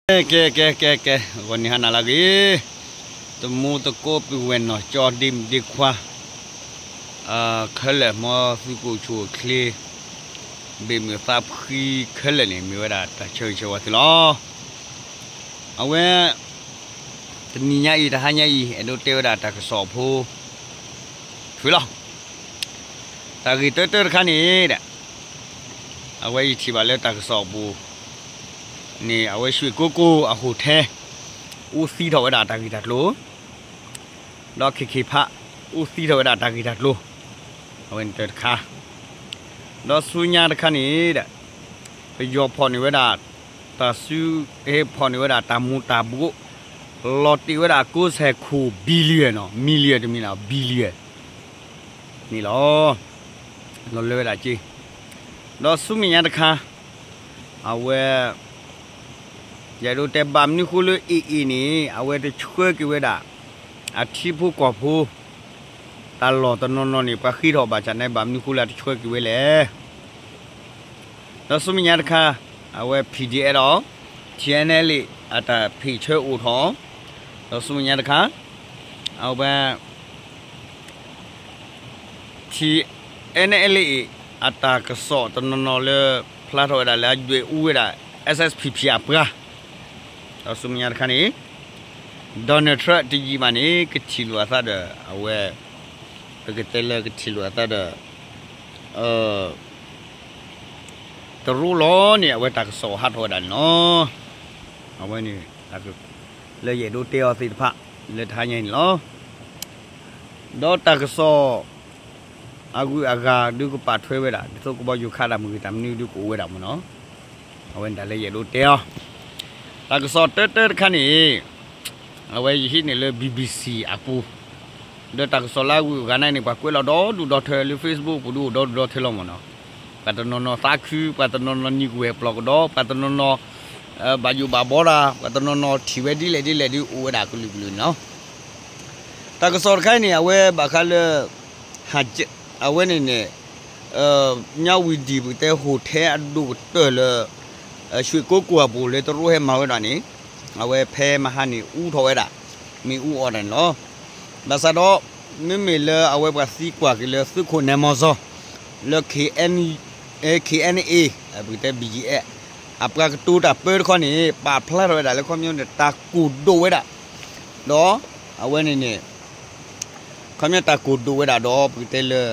ကဲ ကဲ ကဲ ကဲ ဂီၤနံၤဟါနၤလၢအဂ့ၤ, သမူသကိးပုၢ်ဝဲၢ်နီၢ်ကၠီဒ့မုၣ်ဒ့ခွါ ခဲလၢာ်မ်သုကအိၣ်ဆူၣ်အိၣ်ချ့ ဘ့ၣ်မုၢ်သးဖှံခဲလၢာ်န့ၣ် မ့ၢ်ဝဲဒၣ်တၢ်ဆၢဂ့ၤဆၢဝါသုလီၤ. အဝဲ တနံၤညါအံၤ တဟါညါအံၤ အဲၣ်ဒိးတဲဝဲဒၣ်တၢ်ကစီၣ်အဖိ ထွံၣ်လီၤ. တၢ်ဂ့ၢ်တၢတၢတခါန့ၣ်ဒီး အဝဲယထံၣ်ဘၣ်လၢတၢ်ကစီၣ်အပူၤန့ၣ် အဝဲရွှေကုက္ကိုအ hotel အိၣ်သံထီၣ်ဝဲဒၣ်တၢ်ဂ့ၢ်တၢ်ကျိၤ ဒီး ခ့ၣ်ခ့ၣ်ဖး အိၣ်သံထီၣ်ဝဲဒၣ်တၢ်ဂ့ၢ်တၢ်ကျိၤ အဝဲန့ၣ်တၢတခါ, ဒီးဆူညါတခါန့ၣ်ဒီး ပယီၤဖီၣ်န့ၢ်ဝဲဒၣ် တၢ်စု ဟဲဖီၣ်န့ၢ်ဝဲဒၣ်တၢ်မူၤတၢ်ဘှီး လီၤတ့ၢ်ဝဲဒၣ်ကိးဆဲးခိၣ် billion နီၤ million တမ့ၢ်လၢ billion န့ၣ်လီၤ. လီၤလၢဝဲဒၣ်က့ ဒီးဆူမဲာ်ညါတခါ အဝဲ ယအဲၣ်ဒိးတဲဘၣ်မနုၤဃိလၢ AA န့ၣ် အဝဲတဆှၢက့ၤဝဲဒၣ် အထံဖိကီၢ်ဖိ တၢ်လီၢ်တနီၤနီၤန့ၣ် ပှၤဃ့ထီၣ်ဘၣ်ဆၣ်န့ၣ် ဘၣ်မနုၤဃိလၢတဆှၢက့ၤဝဲလဲၣ်. ဒီးဆူမဲာ်ညါတခါ အဝဲ PDF ဒီး TNLA အတၢ်ဖ့ၣ်ဆၢအိၣ်ထီၣ်, ဒီးဆူမဲာ်ညါတခါ အဝဲ TNLA အတၢ်ကစီၣ်တနီၤနီၤလၢ ဖျါထီၣ်ဝဲဒၣ်လၢအဒွဲၣ်အူဝဲဒၣ် SSPP အပှၤ, ဒီးဆူမဲာ်ညါတခါန့ၣ် Donald Trump တယံာ်မးန့ၣ် ကထံၣ်လိာ်အသးဒီး အဝဲ ပကတဲလၢကထံၣ်လိာ်အသးဒီး တရူးလီၤန့ၣ် အဝဲတၢ်ကစီၣ်ဟးထီၣ်ဝဲဒၣ်န့ၣ်လီၤ. အဝဲန့ၣ် လၢယအဲၣ်ဒိးတဲအီၤသ့ၣ်တဖၣ် လၢတဟါညါအံၤန့ၣ်လီၤ. ဒီးတၢ်ကစီၣ် အဂုၤအဂၤဒုးကပာ်ထွဲဝဲဒၣ် ဒ်သိးကဘီယူၤခးတၢ်မ့ၢ်ဂ့ၤ တၢ်မနုၤဒုးကအိၣ်ဝဲဒၣ်မ့ၢ်နီၤ. အဝဲန့ၣ်တၢ်လၢယအဲၣ်ဒိးတဲအီၤ, တၢ်ကစီၣ်တၢတၢတခါန့ၣ် အဝဲယဟံးန့ၢ်လၢ BBC အပူၤ, ဒီးတၢ်ကစီၣ်လၢအဂုၤအဂၤန့ၣ်န့ၣ် ပှၤကွဲးလီၤဒီဒူၣ်ဒီထၢလၢ Facebook ပူၤဒုးအိၣ်ဒီဒူၣ်ဒီထၢလီၤမ့ၢ်နီၤ. ပှၤတနီၤနီၤသးခု, ပှၤတနီၤနီၤနံၤကဝဲၢ်ပျီၢ်ကဒီး, ပှ�ၤတနီၤနီၤ ဘၣ်ယိၣ်ဘၣ်ဘီတၢ်, ပှၤတနီၤနီၤထံၣ်ဝဲဒ်လဲၣ်ဒ်လဲၣ်ဒုးအိၣ်ဝဲဒၣ်ကလုာ်ကလုာ်န့ၣ်လီၤ. တၢ်ကစီၣ်တခါအံၤန့ၣ် အဝဲဘၣ်ဃးလၢ အဝဲန့ၣ်န့ၣ် မြဝတီ ပကတဲ hotel အဒိၣ်ကတၢၢ်လၢ ရွှေကုက္ကိုအပူၤလၢ တရူးဟဲမၤဝဲဒၣ်န့ၣ် အဝဲဖဲမဟါန့ၣ် အူထီၣ်ဝဲဒၣ် မ့ၣ်အူအီၣ်တၢ်န့ၣ်လီၤ. ဘၣ်ဆၣ်ဒီး မ့မ့ၢ်လၢအဝဲပှၤသံကွၢ်က့ၤလၢသုးခိၣ်နဲမီၤစီၤ လၢ KNA ပကတဲ BGF အပှၤကတိၤတၢ်ပၢတခီန့ၣ် ပာ်ဖျါထီၣ်ဝဲဒၣ်လၢခီပညီန့ၣ် တၢ်ကိၢ်ဒိၣ်ဝဲဒၣ် ဒီး အဝဲန့ၣ်န့ၣ် ခီပညီတၢ်ကိၢ်ဒိၣ်ဝဲဒၣ်ဒီး ပကတဲလၢ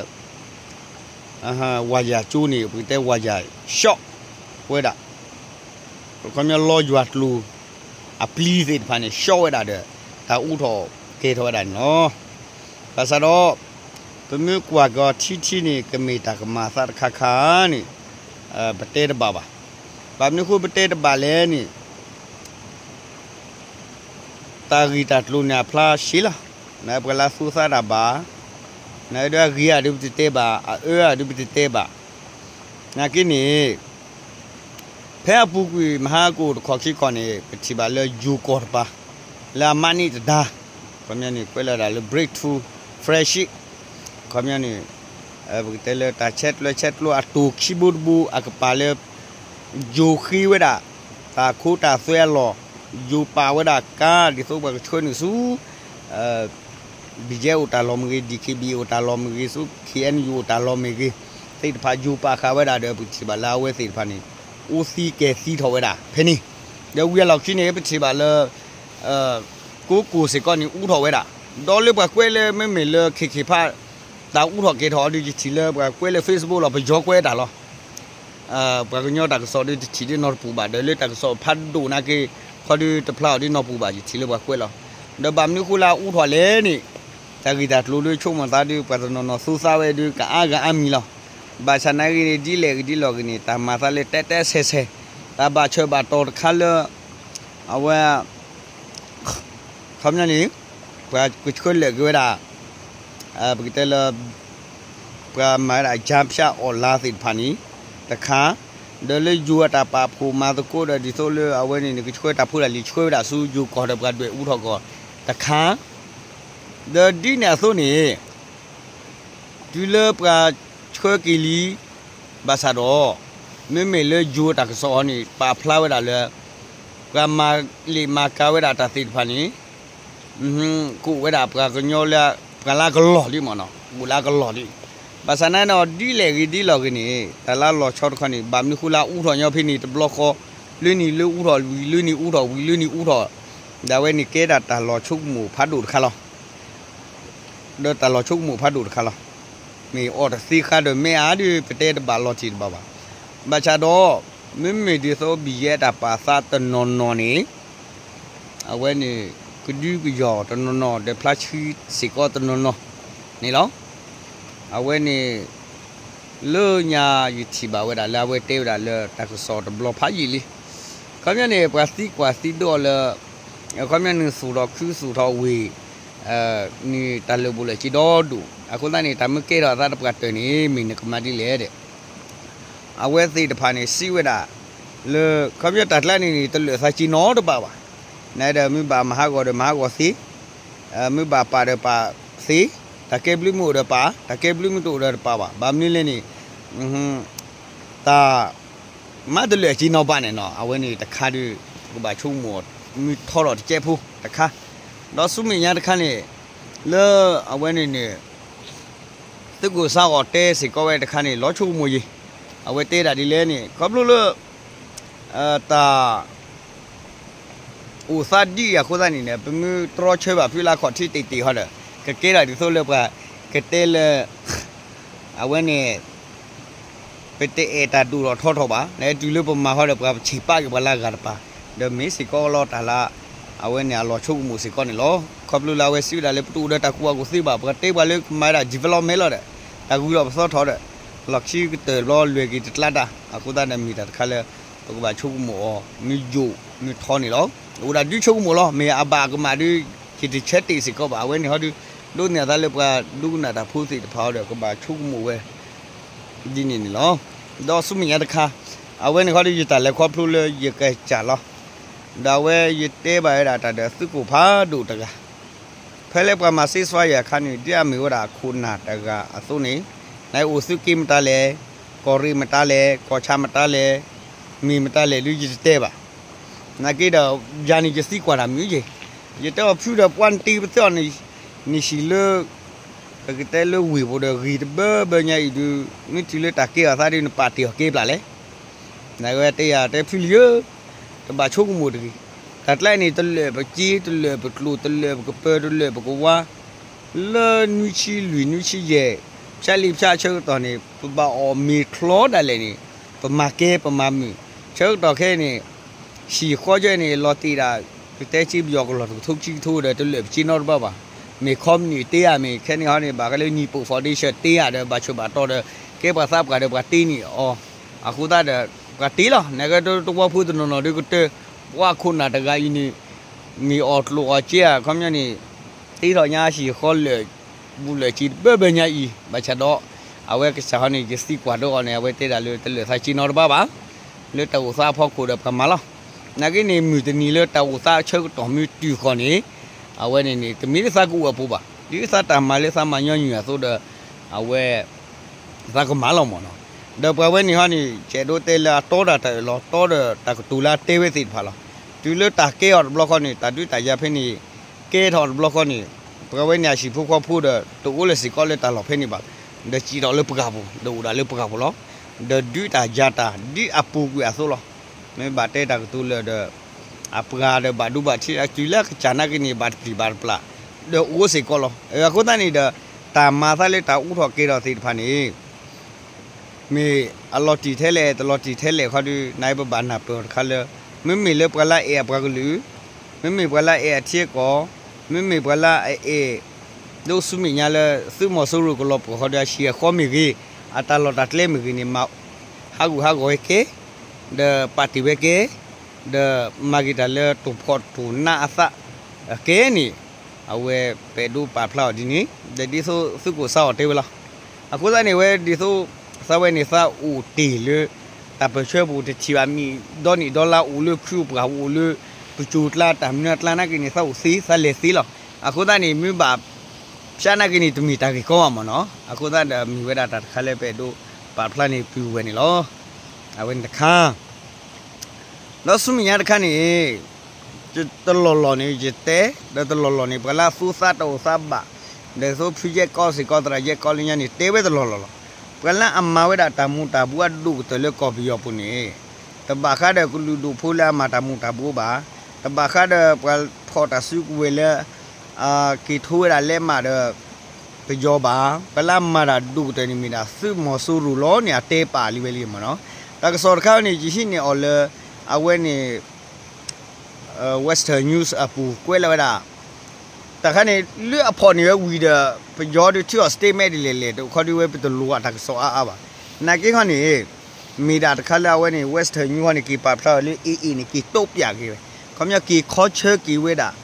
ဝၤယၤကၠိန့ၣ် ပကတဲဝၤယၤ short ဝဲဒၣ် ခီပညီလီယွၤကျိၤ အပျံၤသ့ၣ်တဖၣ်န့ၣ် short ဝဲဒၣ်ဒီး တၢ်အူထီၣ်ကဲၤထီၣ်ဝဲဒၣ်န့ၣ်လီၤ. ဘၣ်ဆၣ်ဒီး ပမ့ၢ်ကွၢ်ကီထံထံန့ၣ် ကမ့ၢ်တၢ်ကမၤအသးတခါခါန့ၣ် ပတဲတဘၣ်ဘၣ်. ဘၣ်မနုၤဃိပတဲတဘၣ်လဲၣ်န့ၣ် တၢ်ဂ့ၢ်တၢ်ကျိၤန့ၣ်အဖျါရှဲလီၤ. နပှၤလၢအသူသးတၢ်ဘၣ်, နဒုးအဂ့ၤဧါဒုးပတတဲဘၣ်, အအၢဧါဒုးပတတဲဘၣ်. နာ်က့န့ၣ် ဖဲအပူၤကွံာ်မဟါကအိၣ်တခီၣ်ခံခီၣ်န့ၣ် ပထံၣ်ဘၣ်လၢယိၤကီၢ်တပၤ လၢအမးန့ၢ်တဒါ ခီပညီန့ၣ် ကွဲးလီၤဒၣ်လၢ breakthrough friendship ခီပညီန့ၣ် ပကတဲလၢတၢ်ဆဲးကျိးဆဲးကျိးအတိၢ်ခံဘိတဘိအကပၤလၢ ယိၤဃ့ဝဲဒၣ် တၢ်ခိတၢ်သွဲအလီၢ်, ယိၤပာ်ဝဲဒၣ်ကါ ဒ်သိးပှၤကဆှၢနုာ်ဆူ BGF အိၣ်တၢ်လီၢ်မ့ၢ်ဂ့ၤ, DKBA အိၣ်တၢ်လီၢ်မ့ၢ်ဂ့ၤ, ဆူ KNU အိၣ်တၢ်လီၢ်မ့ၢ်ဂ့ၤ, သ့ၣ်တဖၣ်ယိၤပာ်ဃာ်ဝဲဒၣ်ဒီး ပကထံၣ်ဘၣ်လၢအဝဲသ့ၣ်တဖၣ်န့ၣ် အိၣ်သံကဲၤသံထီၣ်ဝဲဒၣ်ဖဲန့ၣ်, ဒီးဝံၤအလီၢ်ခံန့ၣ် ပထံၣ်ဘၣ်လၢ ကိးကိၢ်စ့ၢ်ကီးန့ၣ် အူထီၣ်ဝဲဒၣ်, ဒီးလၢပှၤကွဲးလၢမ့မ့ၢ်လၢ ခ့ၣ်ခ့ၣ်ဖး တၢ်အူထီၣ်ကဲၤထီၣ်အီၤဒုး ယထံၣ်လၢပှၤကွဲးလၢ Facebook လီၤ, ပယီၤကွဲးတၢ်လီၤ. ပှၤကညီတၢ်ကစီၣ်ဒုးတထံၣ်ဒုးနီတပူၤဘၣ်, ဒီးလၢတၢ်ကစီၣ်ဖးဒိၣ်နာ်က့ ခီဒုးတဖျါအီၤဒုးနီတပူၤဘၣ်, ယထံၣ်လၢပှၤကွဲးလီၤ. ဒီးဘၣ်မနုၤဃိလၢအအူထီၣ်လဲၣ်န့ၣ် တၢ်ဂ့ၢ်တၢ်ကျိၤဒုးဆိကမိၣ်သးဒုး ပှၤတနီၤနီၤသူသးဝဲဒုး ကအါဂၤအါမံၤလီၤ. ဘၣ်ဆၣ်နာ်က့န့ၣ် ဒ်လဲၣ်ဂ့ၤဒ်လဲၣ်ဂ့ၤန့ၣ် တၢ်မၤသးလၢတဲတဲဆဲးဆဲး, တၢ်ဘၣ်ဆၢဘၣ်တီၤတခါလၢ အဝဲ ခီပညီန့ၣ် ပှၤကဆှၢလၢာ်က့ၤဝဲဒၣ် ပကတဲလၢ ပှၤမၤဝဲဒၣ် ကြားဖြတ် အီၣ်လါသ့ၣ်တဖၣ်န့ၣ် တခါ, ဒီးလၢယိၤအတၢ်ပာ်ဖှိၣ်မၤသကိးဒီး ဒ်သိးလၢအဝဲန့ၣ်န့ၣ် ကဆှၢတၢ်ဖိတၢ်လံၤဆှၢဝဲဒၣ်ဆူယိၤကီၢ်ဒီးပှၤဒွဲၣ်အူထီၣ်ကီၢ်တခါ, ဒီးဒ်န့ၣ်အသိးန့ၣ် တုၤလၢပှၤဆှၢက့ၤလံ ဘၣ်ဆၣ်ဒီး မ့မ့ၢ်လၢယိၤတၢ်ကစီၣ်အီၤန့ၣ် ပာ်ဖျါဝဲဒၣ်လၢ ပ ပှၤမၤလံာ်မၤကၤဝဲဒၣ်တၢ်သ့ၣ်တဖၣ်န့ၣ် ကအိၣ်ဝဲဒၣ်ပှၤကညီလၢ ပှၤလၢအကလီၢ်လံမ့ၢ်နီၤ, အိၣ်လၢအကလီၢ်လံ. ဘၣ်ဆၣ်သနာ်ဒီး ဒ်လဲၣ်ဂ့ၤဒ်လဲၣ်ဂ့ၤန့ၣ် တၢ်လၢအလီၤဆီတခီန့ၣ် ဘၣ်မနုၤဃိလၢအအူထီၣ်ညီဖဲန့ၣ်တဘျီဃီ, လၢန့ၣ်လၢအူထီၣ်ဝံၤ လၢန့ၣ်အူထီၣ်ဝံၤ လၢန့ၣ်အူထီၣ်, ဒီးအဝဲန့ၣ်ကဲဒၣ်တၢ်လီၤဆိကမိၣ်ဖးဒိၣ်တခါလီၤ. ဒီးတၢ်လီၤဆိကမိၣ်ဖးဒိၣ်တခါလီၤ. မ့ၢ်အီၣ်တသ့ဃါဒီးမ့ၢ်အါဒီး ပတဲတဘၣ်လီၤတံၢ်တဘၣ်ဘၣ်. ဘၣ်ဆၣ်ဒီး မ့မ့ၢ်ဒ်သိး ဘံၣ်ယဲတၢ်ပာ်သးတနီၤနီၤန့ၣ် အဝဲန့ၣ် ကဒုကယီၢ်တနီၤနီၤ ဒီးဖျါဆှံစ့ၢ်ကီးတနီၤနီၤန့ၣ်လီၤ. အဝဲန့ၣ် လၢညါယထံၣ်ဘၣ်ဝဲဒၣ်လၢအဝဲတဲဝဲဒၣ်လၢတၢ်ကစီၣ်တဘျီဖးယံာ်လံ. ခီပညီန့ၣ် ပှၤသံကွၢ်သံဒိးအီၤလၢ ခီပညီနုၤသူၣ်ထီၣ်ခုသူၣ်ထီၣ်ဝ့ၢ် နုၤတၢ်လၢာ်ဘူၣ်လၢာ်စ့ဒီဒိၣ် အဃိသတးန့ၣ် တၢ်မ့ၢ်ကဲထီၣ်အသးတပှၢ်တၢၢ်န့ၣ် မ့ၢ်နကမၤဒ်လဲၣ်ဒီး အဝဲသ့ၣ်တဖၣ်န့ၣ် စံးဝဲဒၣ် လၢ ခီပညီတၢ်ကျါန့ၣ်န့ၣ် တလၢာ်သးစ့နီတဘၣ်ဘၣ်. နဒီးမ့ၢ်ဘၣ်မၤဟးဂီၤဒီးမၤဟးဂီၤသ့, မ့ၢ်ဘၣ်ပာ်ဒီးပာ်သ့, တၢ်ကဲဘျုးမ့ၢ်အိၣ်ဒီးပာ်, တၢ်ကဲဘျုးမ့ၢ်တအိၣ်ဒီးတပာ်ဘၣ်. ဘၣ်မနုၤလဲၣ်န့ၣ် တၢ် မၤတလၢာ်အစ့နီဘၣ်န့ၣ်နီၤ အဝဲန့ၣ်တခါဒီး ပကဘၣ်ဆိကမိၣ်အီၤ မ့ၢ်ထီထီၣ်တကဲးဖိတခါ, ဒီးဆူမဲာ်ညါတခါန့ၣ် လၢအဝဲန့ၣ်န့ၣ် သုးခိၣ်စးအီၣ်တဲစ့ၢ်ကီးဝဲတခါန့ၣ် လီၤဆိကမိၣ်ယံၤ, အဝဲတဲဒၣ်ဒ်လဲၣ်န့ၣ် ခီဖျိလၢ တၢ် အိၣ်သးဒ်အံၤအဃိသတးန့ၣ်န့ၣ် ပမ့ၢ်တြီဆၢဘၣ်ဖုလၢအခီၣ်ထံးတ့ၢ်တ့ၢ်ဟီဒီး ကကဲဒၣ်ဒ်သိးလၢပှၤ ကတဲလၢ အဝဲန့ၣ် ပတအဲၣ်တၢ်ဒိၣ်ထီၣ်ထီထီၣ်ဘၣ်, နတုၤလၢပမၤဟီဒီးပှၤပဆံးပာ်က့ၤပှၤလၢအဂၤတပၤ, ဒီးမ့ၢ်စ့ၢ်ကီးလီၤတၢ်လၢ အဝဲန့ၣ်အလီၤဆိကမိၣ်စ့ၢ်ကီးန့ၣ်လီၤ. ခီဖျိလၢအဝဲစံးဝဲဒၣ်လၢပတအိၣ်ဒီးတၢ်ကူၣ်ဘၣ်ကူၣ်သ့ဘၣ်, ပှၤတဲပှၤလၢကမၤဒၣ် development လီၤဒီး တၢ်ဂုၤထီၣ်ပသီထီၣ်ဒီး လီၢ်ခံကတၢၢ်ဘျီလွဲၢ်က့ၤတကျါတၢ်, အဃိသတးဒီးမ့ၢ်တၢ်တခါလၢ ပကဘၣ်ဆိကမိၣ်အီၤ မ့ၢ်ယိာ်မ့ၢ်ထီန့ၣ်လီၤ. အိၣ်ဒၣ်ဒုးဆိကမိၣ်လီၤ, မ့ၢ်အဘၣ်အကမၣ်ဒီး ယတဆၢတ့ၢ်စ့ၢ်ကီးဘၣ်. အဝဲန့ၣ်ဟီဒီး ဒိးန့ၢ်အသးလၢပှၤဒိကနၣ်တၢ်ဖိသ့ၣ်တဖၣ်အီၤဒီး ကဘၣ်ဆိကမိၣ်ဝဲ ဒ်န့ၣ်န့ၣ်လီၤ. ဒီးဆူမဲာ်ညါတခါ အဝဲန့ၣ်ခီဒီး ယတၢ်လဲၤခီဖျိလၢယကစၢ်လီၤ. ဒီးအဝဲယတဲဘၣ်ဝဲဒၣ်တၢ်ဒီးသုးခိၣ်ဖးဒိၣ်တဂၤ ဖဲလၢပှၤမၤစ့စှၤယၤခါန့ၣ် ဒ်အမ့ၢ်ဝဲဒၣ်အခိၣ်နၢ်တဂၤအသိးန့ၣ်, နအိၣ်သုးက့မတၤလဲၣ်, ကီၢ်ရ့ၣ်မတၤလဲၣ်, ကီၢ်ဆၣ်မတၤလဲၣ်, မ့ၢ်မတၤလဲၣ်ဒုးယတတဲဘၣ်. နာ်က့ဒီး ယၤန့ၣ်ယသံကွၢ်တၢ်မုာ်ယဲၢ်, ယတဲအီၤဖုဒီးပှၤနတ့ပသ့အီၤန့ၣ်, နဟံၣ်လၢ ပကတဲလၢဝ့ၢ်ပူၤဒီးဂ့ၤတဘၢဘၢညါအံၤဒုး မ့ၢ်တုၤလၢတၢ်ကဲအီၤသးဒုးနပာ်တ့ၢ်အီၤက့ၤပျၢ်လဲၣ်. နာ်က့တဲယၤတဲဖုလံဧၢ, တဘၣ်ဆိကမိၣ်တဂ့ၤ. တၢ်ကျါန့ၣ် တလၢာ်ပစ့ တလၢာ်ပကျိာ် တလၢာ်ပကပၢၤ တလၢာ်ပကဝါ လၢနွံဆံလွံၢ်နွံဆံယဲၢ် ဖၠါလံဖၠါဆၢကတီၢ်န့ၣ် ပဘၣ်အီၣ်မ့ၤချီဒၣ်လဲာ်န့ၣ် ပမၤကဲပမၤမုာ်. ဆၢကတီၢ်ခဲအံၤန့ၣ် ဟံၣ်ဃီကဲန့ၣ် လီၤတ့ၢ်ဒၣ် ပတဲစ့ပယီၤကလီၢ်တကထိခံကထိဒီး တလၢာ်ပစ့နီတဘၣ်ဘၣ်. မ့ၢ်ခီပနံၣ်တ့ဧါ မ့ၢ်ခဲန့ၣ်ဟီန့ၣ် ဘၣ်ဃးလၢ နံၣ်ပိၣ် foundation တ့ဧါဒီး ဘၣ်ဆိၣ်ဘၣ်တီၢ်ဒီး ကဲပှၤသးပှၢ်ဒီးပှၤတ့န့ၢ်အီၤ. အဃိသတးဒီး ပှၤတ့လီၤ. နာ်က့တဝီဖိတနီၤနီၤဒုးကတၢၢ် ပှၤခိၣ်နၢ်တဂၤအံၤန့ၣ် မ့ၢ်အီၣ်ကျိၣ်အီၣ်စ့ဧါ ခီပညီန့ၣ် တ့ထီၣ်ညါဟံၣ်ဃီလၢာ် ဘူးလၢာ်စ့တဘၢဘၢညါအံၤ ဘၣ်ဆၣ်ဒီး အဝဲကစၢ်ဟီန့ၣ် ယသံကွၢ်ဒီးအီၤန့ၣ် အဝဲတဲဒၣ်လၢတလၢာ်သးစ့နီတဘၣ်ဘၣ်. လၢတၢ်အိၣ်သးအဖီခိၣ်ဒီးပှၤမၤလီၤ. နာ်က့န့ၣ် မုၢ်တနံၤလၢတၢ်အိၣ်သးဆၢကတီၢ်မ့ၢ်တုၤဃီၤန့ၣ် အဝဲန့ၣ်န့ၣ် တမ့ၢ်လၢသးကအိၣ်အပူၤဘၣ်. ဒ်သးတၢ်မၤလၢသးမၤညီနုၢ်အသိးဒီး အဝဲ သးကမၤလီၤမ့ၢ်နီၤ. ဒီးပှၤဝဲန့ၣ်ဟီန့ၣ် ကဲဒိးတဲလၢအတီဒီးတၢ်အၢၣ်လီၤ တီဒီးတၢ်ကတိၤလၢအတဲဝဲသ့ၣ်တဖၣ်လီၤ. တုၤလၢတၢ်ကဲအီၤတဘျီဃီန့ၣ် တၢ်ဒုးတၢ်ယၤဖဲန့ၣ် ကဲထီၣ်တဘျီဃီန့ၣ် ပှၤဝဲန့ၣ်အဟံၣ်ဖိဃီဖိဒီး တအိၣ်လၢၤစ့ၢ်ကီးလၢတၢ်လီၢ်ဖဲန့ၣ်ဘၣ်. ဒီးစံးထီၣ်လၢပှၢ်ပူၤ ဒီးအိၣ်ဒၣ်လၢပှၢ်ပူၤလီၤ. ဒီးဒုးတၢ်ယၤတၢ်ဒ်အပူၤကွံာ်အသိးလီၤ. မ့ၢ်ဘၣ်တဲတၢ်ကတိၤလၢာ်ဒီး အပှၤဒီးဘၣ်ဒိဘၣ်ထံး တုၤလၢအကစၢ်နာ်က့န့ၣ် ဘၣ်တပျံၤဘၣ်တပျၢ် ဒီးအိၣ်စ့ၢ်ကီးလီၤ. အဃိသတးန့ၣ်ဒီး တၢ်မၤသးလၢတၢ်အူထီၣ်ကဲထီၣ်သ့ၣ်တဖၣ်န့ၣ် မ့ၢ်အလီၤတံၢ်ထဲလဲၣ် တလီၤတံၢ်ထဲလဲၣ်ခီဒုး နပဘၣ်နၢ်ပၢၢ်အီၤတခါလၢ မ့မ့ၢ်လၢပှၤလၢအအဲၣ်အပှၤကလုာ်, မ့မ့ၢ်ပှၤလၢအအဲၣ်အထံအကီၢ်, မ့မ့ၢ်ပှၤလၢအအဲၣ် ဒိးဆူမဲာ်ညါလၢ သုးမီၤစိရိၤကလီၤပှီၢ်ဃီဒီး အဟံၣ်အဃီမ့ၢ်ဂ့ၤ, အတၢ်လီၢ်တၢ်ကျဲမ့ၢ်ဂ့ၤန့ၣ် မၤဟးဂူာ်ဟးဂီၤဝဲကဲ, ဒီးပာ်တ့ၢ်ဝဲကဲ, ဒီးမၤက့ၤတၢ်လၢတိာ်ဖှီၣ်တိာ်နါအသးကဲန့ၣ် အဝဲပအဲၣ်ဒိးပာ်ဖျါအီၤဒ်န့ၣ် ဒီးဒ်သိးသုးခိၣ်စးအီၣ်တဲဝဲလီၤ. အဃိသတးန့ၣ် အဝဲဒ်သိး သးဝဲန့ၣ် သးအိၣ်တ့ၢ်လၢ တၢ်ပၢၢ်ဆၢပူၤ တထံၣ်ဘၣ်မံၤဒီနံၣ်ဒီလါ အိၣ်လၢခုပှၢ် အိၣ်လၢပစိၤကျါ တၢ်မနုၤအကျါနာ်က့န့ၣ် သးအိၣ်သ့ သးလဲၤသ့လီၤ. အဃိသတးန့ၣ် မ့ၢ်ဘၣ်ဖျါနာ်က့န့ၣ် တမ့ၢ်တၢ်ဂ့ၢ်ကီဘၣ်မ့ၢ်နီၤ. အဃိသတးဒီး မ့ၢ်ဝဲဒၣ်တၢ်တခါလၢပအဲၣ်ဒိးပာ်ဖျါန့ၣ် ပုၢ်ဝဲၢ်န့ၣ်လီၤ. အဝဲန့ၣ်တခါ ဒီးဆူမဲာ်ညါတခါန့ၣ် တလီၢ်လီၢ်န့ၣ် ယတဲ ဒီးတလီၢ်လီၢ်န့ၣ် ပှၤလၢအသူသးတအိၣ်သးဘၣ် ဒီးသိဖုယဲၢ်ကီစ့ၢ်ကီး သရၣ်ယဲၢ်ကီလၢညါန့ၣ် တဲဝဲတလီၢ်လီၢ်လီၤ. ပှၤလၢအမၤဝဲဒၣ်တၢ်မူၤတၢ်ဘှီးအဒိၣ်ကတၢၢ်လၢကီၢ်ပယီၤပူၤန့ၣ် တဘၣ်ဃးဒီးကလုာ်ဒူၣ်ဖိလၢအမၤတၢ်မူၤတၢ်ဘှီးဘၣ်, တဘၣ်ဃးဒီးပှၤဖီၣ်တၢ်စုကဝဲၤလၢ က့ၤထိဝဲဒၣ်လဲးမးဒီး ပယီၤဘၣ်, ပှၤလၢအမၤတၢ်ဒိၣ်ကတၢၢ်န့ၣ်မ့ၢ်ဒၣ်သုးမီၤစိရိၤလီၤန့ၣ် အတဲပာ်လံဝဲလံမ့ၢ်နီၤ. တၢ်ကစီၣ်တခါန့ၣ် ယဟံးန့ၢ်အီၤလၢ အဝဲန့ၣ် Western News အပူၤကွဲးလီၤဝဲဒၣ် တၢ်ခါန့ၣ် လၢအဖီၣ်န့ၢ်ဝဲဝံၤဒီး ပယီၤဒုးထုးအီၤ statement ဒ်လဲၣ်လဲၣ် တခီဒုးဝဲပတလိၣ်အတၢ်ကစီၣ်အါအါဘၣ်. နာ်က့ခီန့ၣ် မ့ၢ်ဒၣ်တခါလၢအဝဲန့ၣ် Western News ခီန့ၣ် က့ၤပာ်ဖျါအီၤလၢ AA န့ၣ် က့ၤတိပျးက့ၤဝဲ, ခီပညီက့ၤခီဆၢက့ၤဝဲဒၣ်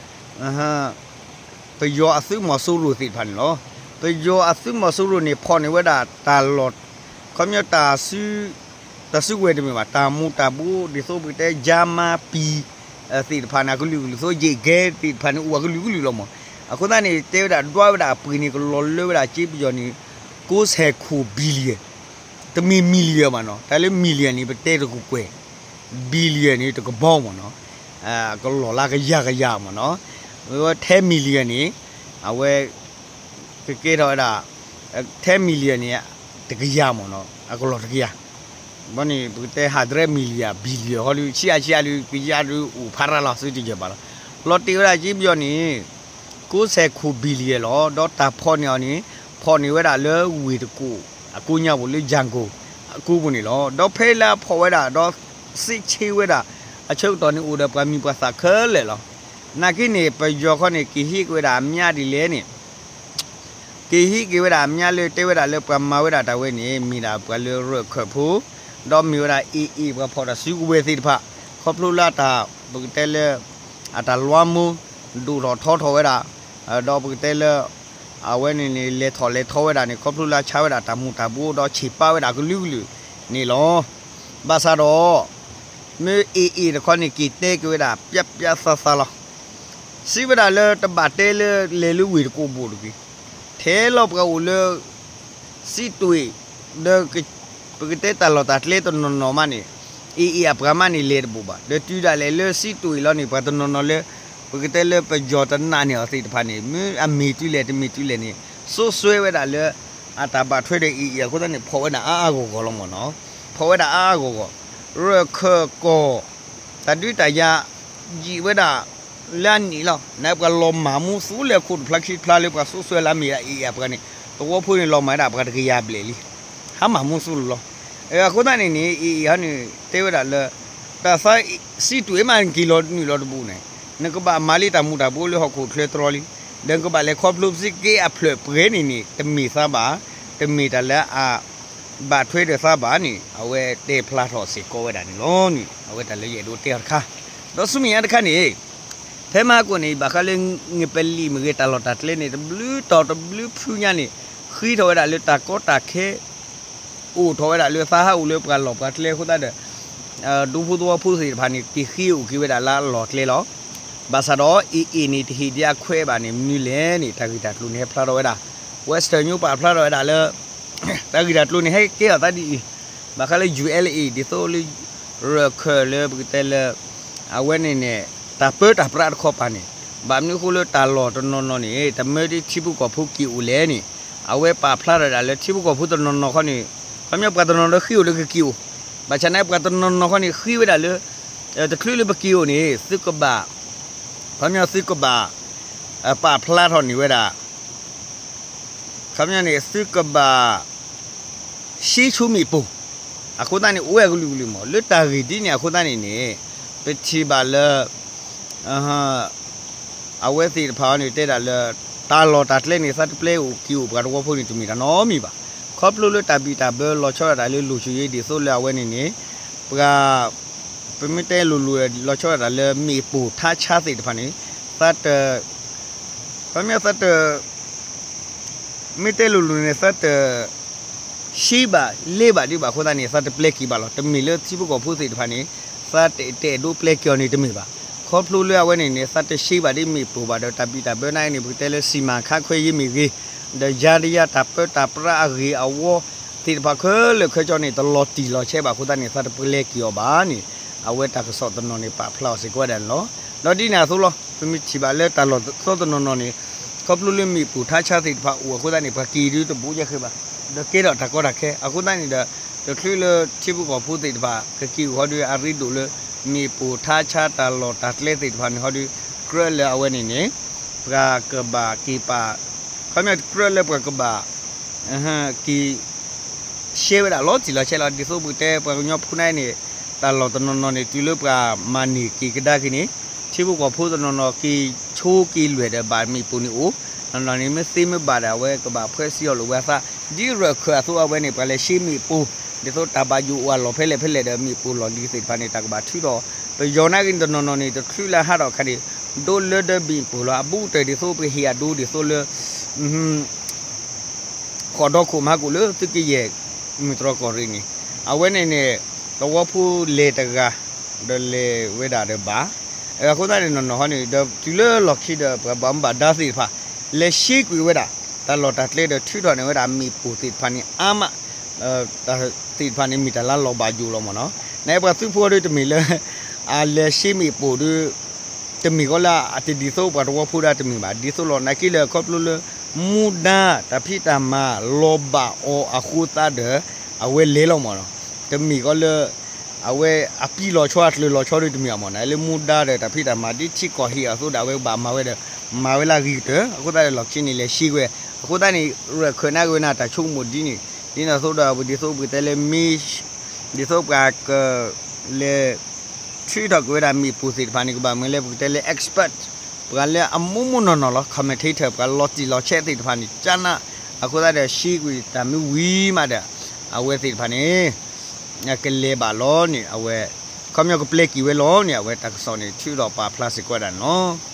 ပယီၤအသုးမီၤစိရိၤသ့ၣ်တဖၣ်န့ၣ်လီၤ. ပယီၤအသုးမီၤစိရိၤန့ၣ် ဖီၣ်န့ၢ်ဝဲဒၣ်တၢ်လီၢ် ခီပညီ တၢ်စုကဝဲၤတမ့ၢ်ဘၣ် တၢ်မူၤတၢ်ဘှီး ဒ်သိးပကတဲ ယါမါပံၤ သ့ၣ်တဖၣ်န့ၣ် အကလုာ်ကလုာ်သိး ယ့ၣ်ကဲသ့ၣ်တဖၣ်န့ၣ် အိၣ်အကလုာ်ကလုာ်လီၤမး. အဃိသတးန့ၣ် တဲဝဲဒၣ်ဒွးဝဲဒၣ်အပှ့ၤန့ၣ် ကလီၤလၢဝဲဒၣ်က့ပယီၤန့ၣ် ကိးဆဲးခိၣ် billion တမ့ၢ် million ဘၣ်နီၤ, တၢ်လၢ million န့ၣ် ပတဲတကကွဲၢ်, billion န့ၣ် တကဘီမ့ၢ်နီၤ, ကလီၢ်လၢကယၤကယၤမ့ၢ်နီၤ, ဝဲ ten million န့ၣ် အဝဲ ကကဲထီၣ်ဝဲဒၣ် ten million န့ၣ် တကယၤမ့ၢ်နီၤ, အကလီၢ်တကယၤ, ဘီန့ၣ် ပကတဲ hundred million billion ဟီဒုး ဆံးအါဆံးအါဒုး ကယၤဒုးအိၣ်ဖးရၤလီၤ သုတယၢၤဘၣ်လီၤ. လီၤတ့ၢ်ဝဲဒၣ်က့ပယီၤန့ၣ် ကိးဆဲးခိၣ် billion လီၤ. ဒီးတၢ်ဖီၣ်န့ၢ်အီၤန့ၣ် ဖီၣ်န့ၢ်ဝဲဒၣ်လၢဝ့ၢ်တကူၣ် အကိးညါပူၤလၢ ယၣ်ကိၣ် အကူပူၤန့ၣ်လီၤ. ဒီးဖဲလၢအဖီၣ်ဝဲဒၣ် ဒီးစံးဆ့ဝဲဒၣ် အဆၢကတီၢ်န့ၣ်အိၣ်ဒီးပှၤမံၤပှၤသၣ်ခဲလၢာ်လီၤ. နာ်က့န့ၣ် ပယီၤခီန့ၣ် က့ၤဟ့ၣ်က့ၤဝဲဒၣ်အမါဒ်လဲၣ်န့ၣ် က့ၤဟ့ၣ်က့ၤဝဲဒၣ်အမါလၢတဲဝဲဒၣ်လၢပှၤမၤဝဲဒၣ်တၢ်ဝဲန့ၣ် မ့ၢ်ဒၣ်ပှၤလၢရၢၢ်ခၢၣ်ဖိ, ဒီးမ့ၢ်ဝဲဒၣ် AA ပှၤဖီၣ်တၢ်စုကဝဲၤသ့ၣ်တဖၣ်, ခီဖျိလၢအတၢ် ပကတဲလၢ အတၢ်လွါမူ ဒိၣ်ထီၣ်ထီထီၣ်ဝဲဒၣ်, ဒီးပကတဲလၢ အဝဲန့ၣ်န့ၣ် လဲၤထီၣ်လဲၤထီဝဲဒၣ်န့ၣ် ခီဖျိလၢဆါဝဲဒၣ်တၢ်မူၤတၢ်ဘှီးဒီးဆံးပာ်ဝဲဒၣ်ကလုာ်ကလုာ်န့ၣ်လီၤ. ဘၣ်ဆၣ်ဒီး မ့ၢ် AA တခီန့ၣ် က့ၤတဲက့ၤဝဲဒၣ် ပျါပျါသးသးလီၤ. စံးဝဲဒၣ်လၢတဘၣ်တဲလၢလဲၤလၢဝ့ၢ်တကူၣ်ဘိၣ်တဂ့ၤ, ထဲလီၤပှၤအိၣ်လၢ စံးတွ့ၣ် ဒီး ပကတဲတၢ်လီၢ်တၢ်ကျဲတနီၤနီၤမးန့ၣ် AA အပှၤမးန့ၣ်လဲၤတဘိၣ်ဘၣ်. ဒီးတုၤဒၣ်လဲာ်လၢစံးတွ့ၣ်လီၤန့ၣ် ပှၤတနီၤနီၤလၢ ပကတဲလၢပယီၤတနာ်န့ၢ်အီၤသ့ၣ်တဖၣ်န့ၣ် မ့ၢ်အမ့ၢ်တုၤလဲၣ်တမ့ၢ်တုၤလဲၣ်န့ၣ် စိစိဝဲဒၣ်လၢ အတၢ်ဘၣ်ထွဲဒီး AA အဃိသတးန့ၣ် ဖီၣ်ဝဲဒၣ်အါအါဂီၢ်ဂီၢ်လီၤမ့ၢ်နီၤ. ဖီၣ်ဝဲဒၣ်အါအါဂီၢ်ဂီၢ်, ရၢၢ်ခၢၣ်ကီၢ် တၢ်ဒုးတၢ်ယၤ ယံာ်ဝဲဒၣ် လၢအနံၣ်လီၤ. နပှၤလီၤမၢ်မူသူလၢခိၣ်တဖျါခံတဖျါလၢပှၤစိစိလၢအမ့ၢ်ဒၣ် AA အပှၤန့ၣ် သဝီဖိန့ၣ်လီၤမၢ်ဝဲဒၣ်ပှၤတကယၤဘျဲၣ်လံ. ဟါမၢ်မူသူလီၤ. အဃိသတးန့ၣ်န့ၣ် AA ဟီန့ၣ် တဲဝဲဒၣ်လၢ တၢ်သးစံးတွ့ၣ်မးနက့ၤလီၤနုာ်လီၤတဘူးန့ၣ် နကဘၣ်မၤလံတၢ်မူၤတၢ်ဘှီးလၢဟီၣ်ခိၣ်ချၢတြီလံ. ဒီးနကဘၣ်လဲၤခီဖျိပစံးက့အဖျၢၣ်ပှဲၤန့ၣ်န့ၣ် တမ့ၢ်သးဘၣ်, တမ့ၢ်တၢ်လၢအ ဘၣ်ထွဲဒီးသးဘၣ်န့ၣ် အဝဲတဲဖျါထီၣ်စ့ၢ်ကီးဝဲဒၣ်န့ၣ်လီၤန့ၣ် အဝဲတၢ်လၢယအဲၣ်ဒိးတဲအီၤတခါ. ဒီးဆူမဲာ်ညါတခါန့ၣ် ဖဲမဟါကိၣ်န့ၣ် ဘၣ်ဃးလၢ ငပလံးမ့ၢ်ဂ့ၤ တၢ်လီၢ်တၢ်ကျဲန့ၣ် တဘျုးတီၤတဘျုးဖုညါန့ၣ် ဃ့ထီၣ်ဝဲဒၣ်လၢတၢ်ကီတၢ်ခဲ အိၣ်ထီၣ်ဝဲဒၣ်လၢသးဟးအိၣ်လၢပှၤလီၢ်ပှၤကျဲအဃိသတးဒီး ဒူဖိသဝီဖိသ့ၣ်တဖၣ်န့ၣ် က့ၤဃ့အိၣ်က့ၤဝဲဒၣ်လၢအလီၢ်ကျဲလီၤ. ဘၣ်ဆၣ်ဒီး AA န့ၣ် တဟ့ၣ်ဒံးအခွဲးဘၣ်န့ၣ် မနုၤလဲၣ်န့ၣ် တၢ်ဂ့ၢ်တၢ်ကျိၤန့ၣ် ဟဲဖျါထီၣ်ဝဲဒၣ် Western News ပာ်ဖျါထီၣ်ဝဲဒၣ်လၢ တၢ်ဂ့ၢ်တၢ်ကျိၤန့ၣ် ဟဲကဲအီၤသးဒ်အံၤ, ဘၣ်ဃးလၢ ယူၢ်အဲလ်အ့ ဒ်သိးလၢ ရၢၢ်ခၢၣ်လၢပကတဲလၢ အဝဲန့ၣ်န့ၣ် တၢ်ပၢတၢ်ပြးတခီပၤန့ၣ် ဘၣ်မနုၤအဃိလၢတၢ်လီၢ်တနီၤနီၤန့ၣ် တမၢဒ်ထံဖိကီၢ်ဖိက့ၤအိၣ်လဲၣ်န့ၣ် အဝဲပာ်ဖျါထီၣ်ဒၣ်လၢထံဖိကီၢ်ဖိတနီၤနီၤခီန့ၣ် ခီပညီပှၤတနီၤနီၤဃ့အိၣ်လၢကက့ၤအိၣ်, ဘၣ်ဆၣ်န့ၣ် ပှၤတနီၤနီၤခီန့ၣ် ဃ့ဝဲဒၣ်လၢ တချုးလၢပက့ၤအိၣ်န့ၣ် သုကဘၣ် ခီပညီသုကဘၣ် ပာ်ဖျါထီၣ်န့ၢ်ဝဲဒၣ် ခီပညီန့ၣ် သုကဘၣ် ရှဲဆိမ့ၣ်ပိၢ် အဃိသတးန့ၣ် အိၣ်ဝဲကလုာ်ကလုာ်မး လၢတၢ်ဂ့ၢ်ဒ်န့ၣ်အဃိသတးန့ၣ်န့ၣ် ပထံၣ်ဘၣ်လၢ အဝဲသ့ၣ်တဖၣ်န့ၣ် တဲဒၣ်လၢ တၢ်လီၢ်တၢ်ကျဲန့ၣ် သးတပျဲအိၣ်က့ၤအိၣ်ပှၤသဝီဖိန့ၣ် တမ့ၢ်တၢ်နီတမံၤဘၣ်. ခီဖျိလၢတၢ်ဘံၣ်တၢ်ဘၢလီၤဆီဒၣ်တၢ်လၢ လိၣ်ဆိၣ်ယ့ ဒ်သိးလၢအဝဲန့ၣ်န့ၣ် ပှၤ ပမ့ၢ်တဲလိၤလိၤ လီၤဆီဒၣ်တၢ်လၢမ့ၣ်ပိၢ်ထါဆါသ့ၣ်တဖၣ်န့ၣ် သးတ ခီပညီသးတ မ့ၢ်တဲလိၤလိၤန့ၣ် သးတ ရှဲဘၣ်လဲၤဘၣ်ဒံးဘၣ်အဃိသတးန့ၣ် သးတပျဲက့ၤဘၣ်လီၤ. တမ့ၢ်လၢထံဖိကီၢ်ဖိသ့ၣ်တဖၣ်န့ၣ် သးတအဲၣ်ဒိးပျဲက့ၤအီၤန့ၣ်တမ့ၢ်ဘၣ်. ခီဖျိလၢအဝဲန့ၣ်န့ၣ် သးတရှဲဘၣ်ဒ်မ့ၣ်ပိၢ်ဘၣ်ဒီး တၢ်ဘံၣ်တၢ်ဘၢနာ်အံၤန့ၣ် ပကတဲလၢ စီမံခန့်ခွဲရေး မ့ၢ်ဂ့ၤ, ဒီးယါတယါတၢ်ပၢတၢ်ပြးအဂ့ၢ်အဝီသ့ၣ်တဖၣ်ခဲလၢာ်ခဲဆ့န့ၣ် တလီၤတံၢ်လီၤဆဲးဘၣ်အဃိသတးန့ၣ် သးတပျဲက့ၤအီၤဘၣ်န့ၣ် အဝဲတၢ်ကစီၣ်တနီၤန့ၣ် ပာ်ဖျါအီၤစ့ၢ်ကီးဝဲဒၣ်န့ၣ်လီၤ. ဒီးဒ်န့ၣ်အသိးလီၤ ပမ့ၢ်ထံၣ်ဘၣ်လၢတၢ်လီၢ်သီတနီၤနီၤန့ၣ် ခီဖျိလၢမ့ၣ်ပိၢ်ထါဆါသ့ၣ်တဖၣ်အိၣ်အဃိသတးန့ၣ် ပှၤက့ၤဒုတဘူးယဲၢ်ဃ့ဘၣ်, ဒီးကဲထီၣ်တၢ်ကီတၢ်ခဲ အဃိသတးန့ၣ်ဒီး တချုးလၢထံဖိကီၢ်ဖိသ့ၣ်တဖၣ် ကက့ၤအိၣ်ဟီဒု အရ့ဒိၣ်လၢ မ့ၣ်ပိၢ်ထါဆါတၢ်လီၢ်တၢ်ကျဲသ့ၣ်တဖၣ်န့ၣ်ဟီဒု ကြၢးလၢအဝဲန့ၣ်န့ၣ် ပှၤကဘၣ်က့ၤပာ် ခီမ့ၢ်ကြၢးလၢပှၤကဘၣ် က့ၤ ရှဲဝဲဒၣ်လီၤတံၢ်လီၤဆဲးလီၤ. ဒ်သိးပကတဲပှၤကညီဖိန့ၣ် တၢ်လီၢ်တနီၤနီၤန့ၣ် တုၤလၢပှၤမၤန့ၢ်က့ၤကဒါက့ၤန့ၣ် ထံဖိကီၢ်ဖိတနီၤနီၤ က့ၤဆိက့ၤလွဲၢ်ဒီးဘၣ်မ့ၣ်ပိၢ်န့ၣ်အိၣ်, တနီၤနီၤန့ၣ် မ့ၢ်သ့မ့ၢ်ဘၣ်ဒီး အဝဲကဘၣ်ဖှဲးစံအီၤလိာ်ဝဲအသး ဒ်ရၢၢ်ခၢၣ်အသိးအဝဲန့ၣ် ပှၤလဲၤရှဲမ့ၣ်ပိၢ် ဒ်သိးတၢ်ဘၣ်ယိၣ်အိၣ်အလီၢ်ဖဲလဲၣ်ဖဲလဲၣ်ဒီး မ့ၣ်ပိၢ်လီၢ်လံၤသ့ၣ်တဖၣ်န့ၣ် တၢ်ကဘၣ်ထုးထီၣ် ပယီၤနာ်က့ၤန့ၣ် တနီၤနီၤန့ၣ် တချုးလၢဟးထီၣ်အခါန့ၣ် ဒိလၢဒီးမ့ၣ်ပိၢ်လီၤ အဘူးကတၢၢ်ဒ်သိးပကဟ့ၣ်အဒိဒ်သိးလၢ ဃိးဒီခိၣ်မၤဟးကိၣ်လၢသုးကယဲၢ် မုၢ်တြီၢ်ကီၢ်ရ့ၣ်န့ၣ် အဝဲန့ၣ်န့ၣ် သဝီဖိလဲၤတဂၤ ဒီးလဲၤဝဲဒၣ်ဒီးဘၣ်, အဃိသတးန့ၣ်နီၢ်နီၢ်ဟီန့ၣ် ဒီးတုၤလၢလီၢ်ခံဒီး ပှၤဘၣ်မူဘၣ်ဒါသ့ၣ်တဖၣ် လဲၤရှဲကွံာ်ဝဲဒၣ် တၢ်လီၢ်တၢ်ကျဲဒီးထုးထီၣ်န့ၢ်ဝဲဒၣ် မ့ၣ်ပိၢ်သ့ၣ်တဖၣ်န့ၣ် အါမး တၢ်သ့ၣ်တဖၣ်န့ၣ် မ့ၢ်တၢ်လၢလီၤဘၣ်ယိၣ်လီၤမ့ၢ်နီၤ, နပှၤသုးဖိဒီးတမ့ၢ်လၢ အလဲၤရှဲမ့ၣ်ပိၢ်ဒီး တမ့ၢ်ဃီလၢအတဒ်သိးပှၤသဝီဖိဒၣ်တမ့ၢ်ဘၣ်, ဒ်သိးလီၤ နာ်က့လၢခီဖျိလၢ မူဒါတၢ်ဖံးတၢ်မၤလီၤဘၣ်အီၤအဃိသတးဒီး အဝဲလဲၤလီၤမ့ၢ်နီၤ, တမ့ၢ်ဃီလၢ အဝဲအပျံၤလီၤဆီအကျၢၤလီၤဆီဒီးတမ့ၢ်အီၤမ့ၢ်နီၤ, လၢမူဒါဒီးတၢ်ဖံးတၢ်မၤဒ်ထံကီၢ်ဟ့ၣ်အသိးဒီး အဝဲကဘၣ်မၤဝဲဒီး မၤဝဲလၢအဂ့ၤကတၢၢ်, အဃိသတးဒီးလီၢ်ခံန့ၣ်လဲၤရှဲဝဲ, အဃိသတးန့ၣ် ရၢၢ်ခၢၣ်နာ်က့ၤဝဲန့ၣ်တၢ်ဆိကမိၣ်ဒ်န့ၣ်, ဒ်န့ၣ်အသိးဒီး ဒ်သိးပကတဲလၢမ့ၢ် ဒ်သိးပှၤက လဲၤ ထုးထီၣ်က့ၤဝဲဒၣ်မ့ၣ်ပိၢ်သ့ၣ်တဖၣ်န့ၣ် ကဘၣ်မ့ၢ်လၢပကတဲလၢ expert ပှၤလၢအမူမူနီၢ်နီၢ်လီၤ commentator ပှၤလီၤတံၢ်လီၤဆဲးသ့ၣ်တဖၣ်န့ၣ် ကနၣ် အဃိသတးဒီး ရှဲကွံာ်တၢ်မ့ၢ်ဝံၤမးဒီး အဝဲသ့ၣ်တဖၣ်န့ၣ် ကလဲၤဘၣ်လီၤန့ၣ် အဝဲ ခီပညီကပျဲက့ၤဝဲလီၤန့ၣ် အဝဲတၢ်ကစီၣ်န့ၣ် ထုးထီၣ်ပာ်ဖျါစ့ၢ်ကီးဝဲဒၣ်န့ၣ်လီၤ.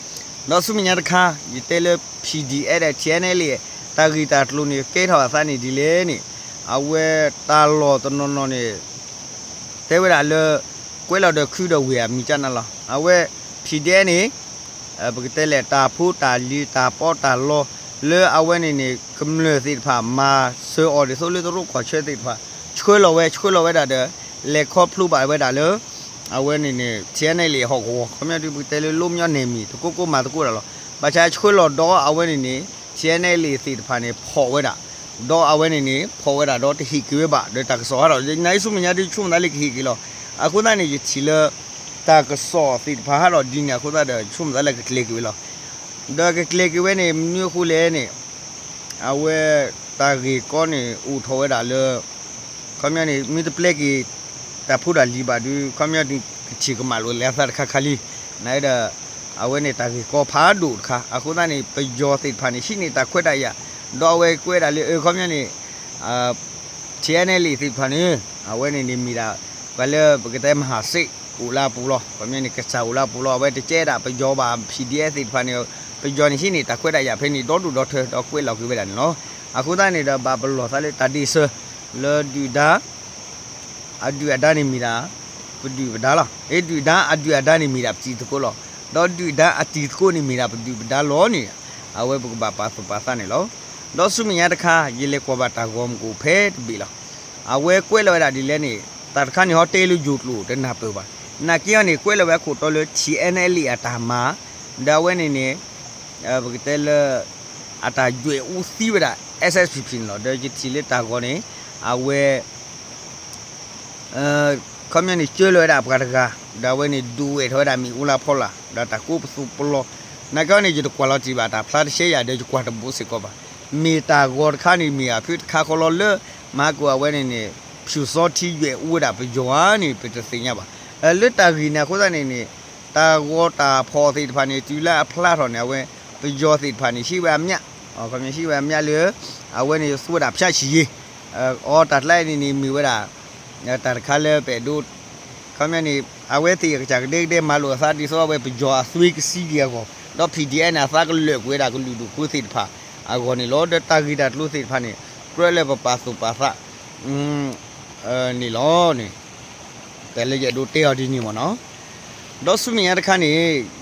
ဒီးဆူမဲာ်ညါတခါ ယတဲလၢ P D F ဒီး T N L A တၢ်ဂ့ၢ်တၢ်ကျိၤန့ၣ် ကဲထီၣ်အသးန့ၣ်ဒ်လဲၣ်န့ၣ် အဝဲတၢ်လီၢ်တနီၤနီၤန့ၣ် တဲဝဲဒၣ်လၢ ကွဲးလီၤဒီးခုဒီးဝ့ၢ်အမံၤကနၣ်လီၤ. အဝဲ P D F န့ၣ် ပကတဲလဲၣ် တၢ်ဖိတၢ်လံၤတၢ်ပီးတၢ်လီ လၢအဝဲန့ၣ်န့ၣ် ကမျၢၢ်သ့ၣ်တဖၣ် မၤစၢၤအီၤဒ်သိးလၢတရူးကီၢ်ဆၢသ့ၣ်တဖၣ် ဆှၢလီၤဝဲ ဆှၢလီၤဝဲဒၣ်ဒီး လဲၤခီဖျိဘၣ်ဝဲဒၣ်လၢ အဝဲန့ၣ်န့ၣ် T N L A ဟီၣ်ကဝီၤ ခီပညီဒ်ပကတဲလၢ လိမညီနယ်မြေ တကိးကိးမၤသကိးတၢ်လီၤ. ဘၣ်ဆၣ်ဆှၢလီၤဒီးအဝဲန့ၣ်န့ၣ် T N L A သ့ၣ်တဖၣ်န့ၣ် ဖီၣ်ဝဲဒၣ် ဒီးအဝဲန့ၣ်န့ၣ် ဖီၣ်ဝဲဒၣ်ဒီးတဟ့ၣ်က့ၤဝဲဘၣ် ဒီးတၢ်ကစီၣ်ဟးထီၣ် နာ်က့ဆူမဲာ်ညါဒ်ဆိကမိၣ်သးလၢကဟ့ၣ်က့ၤလီၤ. အဃိသတးန့ၣ် ယထံၣ်လၢ တၢ်ကစီၣ်သ့ၣ်တဖၣ်ဟးထီၣ်ဒ်န့ၣ် အဃိသတးဒီး ဆိကမိၣ်သးလၢကကျဲၤက့ၤဝဲလီၤ. ဒီးကကျဲၤက့ၤဝဲန့ၣ် မနုၤအဃိလဲၣ်န့ၣ် အဝဲ တၢ်ဂ့ၢ်ကီန့ၣ် အိၣ်ထီၣ်ဝဲဒၣ်လၢ ခီပညီန့ၣ် မ့ၢ်တပျဲက့ၤ တၢ်ဖိတၢ်လံၤဘၣ်ဒီး ခီပညီန့ၣ် ကထံၣ်ကမၣ်လိာ်လဲၤအသးတခါခါလံ. နာ်က့ဒီး အဝဲန့ၣ်တၢ်ဂ့ၢ်ကီဖးဒိၣ်တခါ အဃိသတးန့ၣ် ပယီၤသ့ၣ်တဖၣ်န့ၣ် ဟံးန့ၢ်တၢ်ခွဲးတၢ်ယာ် ဒီးအဝဲကွဲးဒၣ်လၢ အၢ ခီပညီန့ၣ် T N L A သ့ၣ်တဖၣ်န့ၣ် အဝဲန့ၣ်န့ၣ်မ့ၢ်ဒၣ် ပှၤလၢပကတဲမၤစ့းအိၣ်လၢအပူၤလီၤ. ခီပညီန့ၣ် ကစၢ်အိၣ်လၢအပူၤလီၤ. အဝဲတကဲဒၣ်ပယီၤဘၣ် P D F သ့ၣ်တဖၣ်န့ၣ် ပယီၤန့ၣ်ဟံးန့ၢ်တၢ်ခွဲးတၢ်ယာ်ဖဲန့ၣ် ဒီဒူၣ်ဒီထၢ ဒီးကွဲးလီၤက့ၤဝဲဒၣ်န့ၣ်လီၤ. အဃိသတးန့ၣ်ဒီး ဘၣ်ပလီၢ်သးလၢတၢ်ဒ့ၣ်စၢၤ လၢဒုၣ်ဒါ အဒုၣ်အဒါန့ၣ်မ့ၢ်ဒၣ် ပဒုၣ်ပဒါလီၤ. အ့ ဒုၣ်ဒါအဒုၣ်အဒါန့ၣ်မ့ၢ်ဒၣ်ပတံၤသကိးလီၤ. ဒီးဒုၣ်ဒါအတံၤသကိးန့ၣ်မ့ၢ်ဒၣ်ပဒုၣ်ပဒါလီၤန့ၣ် အဝဲပကဘၣ်ပာ်သူၣ်ပာ်သးန့ၣ်လီၤ. ဒီးဆူမဲာ်ညါတခါ ယလဲၤကွၢ်ဘၣ်တၢ်ဂီၤမူကအိၣ်ဖဲတဘ့ၣ်လီၤ. အဝဲကွဲးလီၤဝဲဒၣ်ဒ်လဲၣ်န့ၣ် တၢ်တခါန့ၣ်ဟီတဲလၢယိၤကျိာ်တနၢ်ပၢၢ်ဘၣ်. နာ်က့အီၤန့ၣ် ကွဲးလီၤဝဲအခိၣ်တီလၢ T N L A အတၢ်မၤ ဒီးအဝဲန့ၣ်န့ၣ် ပကတဲလၢ အတၢ်ယွဲၢ်အူသံဝဲဒၣ် S S P P န့ၣ်လီၤ. ဒီးယထံၣ်လၢတၢ်ဂီၤန့ၣ် အဝဲ ခီပညီန့ၣ် ကၢလီၤဝဲဒၣ်ပှၤတဂၤ ဒီးအဝဲန့ၣ် ဒုးဝဲၢ်ထီၣ်ဝဲဒၣ်မ့ၣ်အူလၢဖီလာ် ဒီးတၢ်ကိးပသူပလီၢ် နာ်က့အီၤန့ၣ် ယတကွၢ်လီၤတံၢ်ဘၣ် တၢ်ဖျါတရှဲယၤဒီး ယကွၢ်တဘိစ့ၢ်ကီးဘၣ်. မ့ၢ်တၢ်ဂီၤတခါန့ၣ် မ့ၢ်အဖုတခါဃီလီၤ လၢမၤကိးအဝဲန့ၣ်န့ၣ် ဖၠူၣ်စီထံယွဲၢ်အူဝဲဒၣ်ပယီၤဧါန့ၣ် ပတသ့ၣ်ညါဘၣ်. လၢတၢ်ဂ့ၢ်န့ၣ်အဃိသတးန့ၣ်န့ၣ် တၢ်ဂီၤတၢ်ဖီၣ်သ့ၣ်တဖၣ်န့ၣ် တုၤလၢအဖျါထီၣ်န့ၣ် အဝဲ ပယီၤသ့ၣ်တဖၣ်န့ၣ် ဟံးဝဲအမျး ခီပညီဟံးဝဲအမျးလၢ အဝဲန့ၣ်သူဝဲဒၣ်ဖၠးဆံးယ့ အီတၢ်ကျါန့ၣ်န့ၣ် မ့ၢ်ဝဲဒၣ် တၢ်တခါလၢပအဲၣ်ဒိး ခီပညီန့ၣ် အဝဲသ့ၣ်အကစၢ်ကဒဲကဒဲမၤလိာ်အသးဒ်သိးအဝဲပယီၤအသွ့ကစံက့ၤအဂီၢ် ဒီး P D F န့ၣ် အသးကလၢာ်ကွံာ်ဝဲဒၣ်ကလုာ်ဒူၣ်ဖိသ့ၣ်တဖၣ်အဂီၢ်န့ၣ်လီၤ. ဒီးတၢ်ဂ့ၢ်တၢ်ကျိၤသ့ၣ်တဖၣ်န့ၣ် ကြၢးလၢပပာ်သူၣ်ပာ်သး န့ၣ်လီၤန့ၣ် တၢ်လၢယအဲၣ်ဒိးတဲအီၤဒ်န့ၣ်မ့ၢ်နီၤ. ဒီးဆူမဲာ်ညါတခါန့ၣ်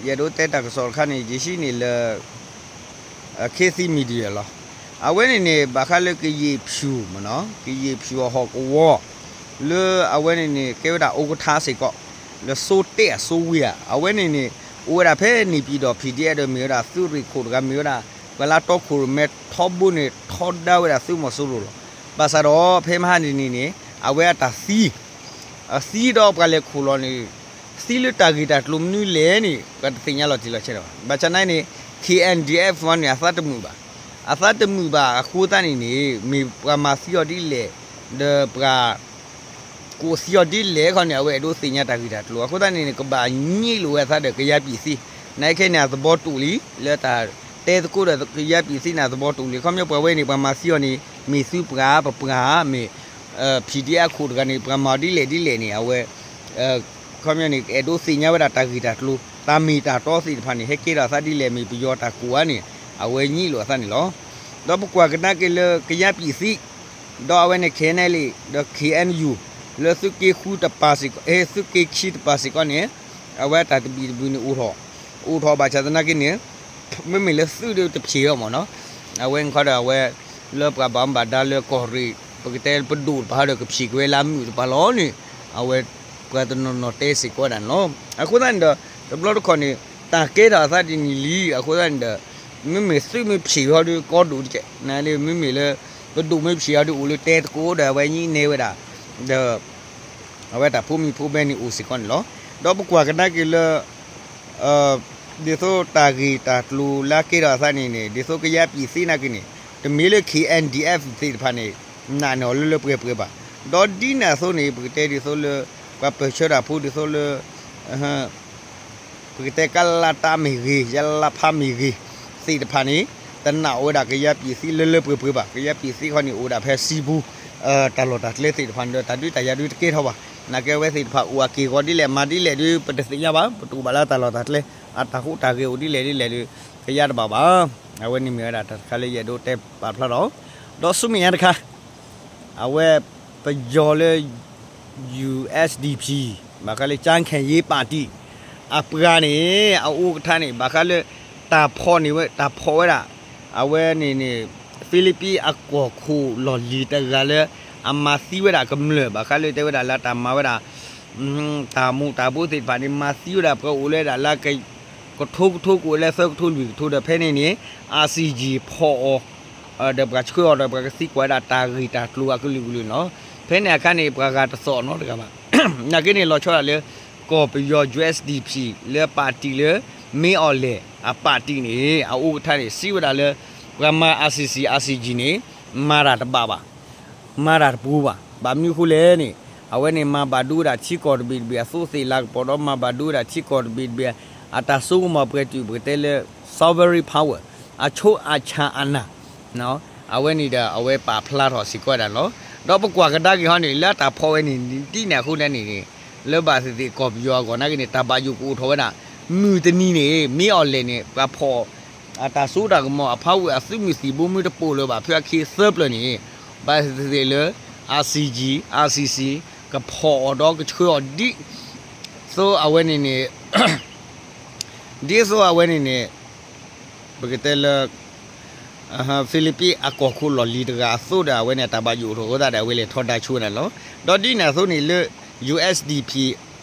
ယအဲၣ်ဒိးတဲတၢ်ကစီၣ်တခါန့ၣ် ယဟံးန့ၢ်လၢ Khit Thit Media လီၤ. အဝဲန့ၣ်န့ၣ် ဘၣ်ဃးလၢကယံာ်ဖၠူၣ်မ့ၢ်နီၤ ကယံာ်ဖၠူၣ်အဟီၣ်ကဝီၤ လၢအဝဲန့ၣ်န့ၣ် ကဲဝဲဒၣ်အိၣ်ကထါစ့ၢ်ကီး လၢစိတဲၣ်အစိဝ့ၢ်ဧါ, အဝဲန့ၣ်န့ၣ် အိၣ်ဝဲဒၣ်ဖဲန့ၣ်ပၠံၣ်ဒီး ဖံၣ်ဒံၣ်အဲၣ် ဒီးမ့ၢ်ဝဲဒၣ်သုးရ့ၣ်ခိၣ်တဂၤ မ့ၢ်ဝဲဒၣ် ပှၤလၢတီခိၣ်ရိၣ်မဲထီဘိန့ၣ် ထီဒါဝဲဒၣ်သုးမီၤစိရိၤလီၤ. ဘၣ်ဆၣ်ဒီးဖဲမဟါတနံၤန့ၣ် အဝဲအတၢ်သံ အသံဒီးပှၤလဲၤခိၣ်လီၤန့ၣ် သံလၢတၢ်ဂ့ၢ်တၢ်ကျိၤမနုၤလဲၣ်န့ၣ် ပှၤတသ့ၣ်ညါလီၤတံၢ်လီၤဆဲးလၢၤဘၣ်. ဘၣ်ဆၣ်နာ်န့ၣ် ခ့ၣ်အဲၣ်ၣ်ဒီးအ့ၣ် မ့ၢ်န့ၣ် အသးတမုာ်ဘၣ်. အသးတမုာ်ဘၣ်အဃိသတးန့ၣ်န့ၣ် မ့ၢ်ပှၤမၤသံအီၤဒ်လဲၣ် ဒီးပှၤ ကိးသံအီၤဒ်လဲၣ်ခီန့ၣ် အဝဲအဲၣ်ဒိးသ့ၣ်ညါတၢ်ဂ့ၢ်တၢ်ကျိၤအဃိသတးန့ၣ်န့ၣ် ကဘၣ်ညံးလိာ်ဝဲအသးဒီးကယၤပံၣ်သံ, နာ်က့န့ၣ် အသဘီတူၣ်လံ လၢတၢ်တဲသကိးဒီးကယၤပံၣ်သံန့ၣ် အသဘီတူၣ်လံ. ခီပညီပှၤဝဲန့ၣ် ပှၤမၤသံအီၤန့ၣ် မ့ၢ်သုးပှၤ ပပှၤ မ့ၢ် ဖံၣ်ဒံၣ်အဲၣ် အခိၣ်တဂၤန့ၣ် ပှၤမၤအီၤဒ်လဲၣ်ဒ်လဲၣ်န့ၣ် အဝဲ ခီပညီန့ၣ် အဲၣ်ဒိးသ့ၣ်ညါဝဲဒၣ်တၢ်ဂ့ၢ်တၢ်ကျိၤ တၢ်မ့ၢ်တၢ်တီသ့ၣ်တဖၣ်န့ၣ် ဟဲကဲထီၣ်အသးဒ်လဲၣ် မ့ၢ်ပယီၤတၢ်ကိးဧါန့ၣ် အဝဲညံးလိာ်အသးန့ၣ်လီၤ. ဒီးပကွၢ်ကဒါက့ၤလၢကယၤပံၣ်သံ ဒီးအဝဲန့ၣ် ခဲအံၤန့ၣ်လံ ဒီး ခ့ၣ်အဲၣ်ယူၣ် လၢသုးက့ဃုတပၤစ့ၢ်ကီး အဲ သုးက့ခံတပၤစ့ၢ်ကီးန့ၣ် အဝဲတၢ်တဘံၣ်တဘုၣ်န့ၣ်အိၣ်ထီၣ် အိၣ်ထီၣ်ဘၣ်ဆၣ်သနာ်က့န့ၣ် မ့မ့ၢ်လၢသုးဒီးတဖျ့ၣ်အီၤမ့ၢ်နီၤ, အဝဲခီဒီးအဝဲ လၢပှၤဘၣ်မူဘၣ်ဒါလၢကီၢ်ရ့ၣ် ပကတဲပဒိၣ်တပၤဒီးကဖျ့ၣ်က့ၤဝဲလၢအမုာ်တပၤလီၤန့ၣ် အဝဲ ပှၤတနီၤနီၤတဲစ့ၢ်ကီးဝဲဒၣ်န့ၣ်လီၤ. အဃိသတးန့ၣ်ဒီး တဘျီတခီၣ်န့ၣ် တၢ်ကဲထီၣ်အသးဒ်န့ၣ်လံ အဃိသတးန့ၣ်ဒီး မ့မ့ၢ်သုးမ့ၢ်ဖျ့ၣ်ဟီဒီးကီဒိၣ်တက့ၢ် နမ့မ့ၢ်လၢ ပဒိၣ်မ့ၢ်ဖျ့ၣ်ဟီဒီးအိၣ်လၢတဲသကိးဒီးအဝဲညံးနဲဝဲဒၣ် ဒီး အဝဲတၢ်ဖိမံၤဖိမဲန့ၣ်အိၣ်စ့ၢ်ကီးန့ၣ်လီၤ. ဒီးပကွၢ်ကဒါက့ၤလၢ ဒ်သိးတၢ်ဂ့ၢ်တၢ်ကျိၤလၢအကဲထီၣ်အသးန့ၣ်န့ၣ် ဒ်သိးကယၤပံၣ်သံနာ်က့န့ၣ် တမ့ၢ်လၢ ခ့ၣ်အဲၣ်ၣ်ဒီးအ့ၣ် သ့ၣ်တဖၣ်န့ၣ် နာ်န့ၢ်အီၤလၢလၢပှဲၤပှဲၤဘၣ်. ဒီးဒ်န့ၣ်အသိးန့ၣ် ပကတဲဒ်သိးလၢ ပှၤပၢၢ်ဆၢတၢ်ဖိဒ်သိးလၢ ပကတဲကလါတၢ်မ့ၢ်ဂ့ၤ ယလါဖးမ့ၢ်ဂ့ၤ သ့ၣ်တဖၣ်န့ၣ် တနာ်ဝဲဒၣ်ကယၤပံၣ်သံလၢလၢပှဲၤပှဲၤဘၣ်. ကယၤပံၣ်သံခီန့ၣ် အိၣ်ဒၣ်ဖဲစံပူၤ တၢ်လီၢ်တၢ်ကျဲသ့ၣ်တဖၣ်န့ၣ်ဒီး တၢ်ဒုးတၢ်ယၤဒုးတကဲထီၣ်ဘၣ်. နာ်က့အဝဲသ့ၣ်တဖၣ်အိၣ်အက့ၢ်အဂီၤဒ်လဲၣ်မၤဒ်လဲၣ်ဒုး ပတသ့ၣ်ညါဘၣ်. ပတအိၣ်ဘၣ်လၢတၢ်လီၢ်တၢ်ကျဲ အတၢ်ဟူးတၢ်ဂဲၤအိၣ်ဒ်လဲၣ်ဒ်လဲၣ်ဒီး ကယၤတဘၣ်ဘၣ်. အဝဲန့ၣ်မ့ၢ်ဝဲဒၣ်တၢ်တခါလၢယအဲၣ်ဒိးတဲပာ်ဖျါထီၣ် ဒီးဆူမဲာ်ညါတခါ အဝဲပယီၤလၢ ယူႇအၢၣ်ၡ်ဒီးပံၣ် ဘၣ်ဃးလၢ ကၠၢၣ်ခၢၣ်ယ့ပၣ်တံၣ် အပှၤန့ၣ် အအိၣ်ကထါန့ၣ် ဘၣ်ဃးလၢ တၢ်ဖီၣ်န့ၢ်ဝဲ တၢ်ဖီၣ်ဝဲဒၣ် အဝဲန့ၣ်န့ၣ် ဖံလံးပံးအကီၢ်ခိၣ်လီၢ်လံၤတဂၤလၢ အမၤသံဝဲဒၣ်ကမျၢၢ် ဘၣ်ဃးလၢတဲဝဲဒၣ်လၢတၢ်မၤဝဲဒၣ် တၢ်မူးတၢ်ဘိသ့ၣ်တဖၣ်န့ၣ် မၤသံဝဲဒၣ်ပှၤအိၣ်လၢဒၣ်လၢ ကထိကထိကအိၣ်လၢသၢကထိလွံၢ်ကထိဒီး ဖဲန့ၣ်န့ၣ် အၣ်စံၣ်ယံၣ် ဖီၣ်အီၤ ဒီးပှၤဆှၢအီၤဒီးပှၤကသံကွၢ်ဝဲဒၣ်တၢ်ဂ့ၢ်တၢ်ကျိၤအကလုာ်ကလုာ်န့ၣ်လီၤ. ဖဲန့ၣ်အခါန့ၣ် ပှၤဂၤတသီၣ်နီတဂၤဘၣ်. နာ်က့န့ၣ် လီၤဆီဒၣ်လၢ ကီၢ်ပယီၤ ယူႇအၢၣ်ၡ်ဒီးပံၣ် လၢပၣ်တံၣ်လၢ မ့ၢ်အီၣ်လဲၣ်အပၣ်တံၣ်န့ၣ် အအိၣ်ကထါန့ၣ် စံးဝဲဒၣ်လၢ ပှၤမၤ အၣ်စံၣ်ယံၣ် အၣ်စံၣ်ယံၣ်န့ၣ် မၤတၢ်တဘၣ်ဘၣ် မၤတၢ်တပူၤဘၣ်. ဘၣ်မနုၤအဃိလဲၣ်န့ၣ် အဝဲန့ၣ်မၤဘၣ်ဒိဝဲဒၣ်ထံကီၢ်တဘ့ၣ်တဘ့ၣ် အသိးသ့ၣ်လၤကပီၤဒီး မၤဘၣ်ဒိဝဲဒၣ်ထံကီၢ်တဘ့ၣ်တဘ့ၣ် အတၢ်စိကမီၤပှဲၤတုာ် ပကတဲလၢ sovereign power အဆိအချၢအနၢ် အဝဲန့ၣ်ဒီးအဝဲပာ်ဖျါထီၣ်စ့ၢ်ကီးဝဲဒၣ်န့ၣ်လီၤ. ဒီးပကွၢ်ကဒါက့ၤဟီန့ၣ် လၢတၢ်ဖီၣ်ဝဲန့ၣ် ဒ်န့ၣ်အဃိန့ၣ်န့ၣ် လၢဘၣ်သ့ၣ်သ့ၣ်ကီၢ်ပယီၤအဂီၢ်နာ်က့န့ၣ် တၢ်ဘၣ်ယိၣ်ကအိၣ်ထီၣ်ဝဲဒၣ် မုၢ်တနံၤန့ၣ် မ့ၢ်အီၣ်လဲၣ်န့ၣ် ပှၤဖီၣ် အတၢ်စိတၢ်ကမီၤအဖးဝဲၢ် အသုးမုၢ်သံၣ်ဘိမ့ၢ်တပိာ်လၢၤဘၣ် ဖဲအခံသၢပျၢၤန့ၣ် ဘၣ်သ့ၣ်သ့ၣ်လၢ အၣ်စံၣ်ယံၣ် အၣ်စံၣ်စံၣ် ကဖီၣ်အီၤဒီးကဆှၢအီၤဒ် သိးအဝဲန့ၣ်န့ၣ် ဒ်သိးအဝဲန့ၣ်န့ၣ် ပကတဲလၢ ဖံလံးပံးအကီၢ်ခိၣ်လီၢ်လံၤတဂၤအသိးဒီး အဝဲန့ၣ် အတၢ်ဘၣ်ယိၣ်အိၣ်ထီၣ်အဃိသတးဒီး အဝဲလဲၤထီဒါဆိဝဲဒၣ်လီၤ. ဒီးဒ်န့ၣ်အသိးန့ၣ်လၢ ယူၣ်အၣ်စံၣ်ဒီးပံၣ်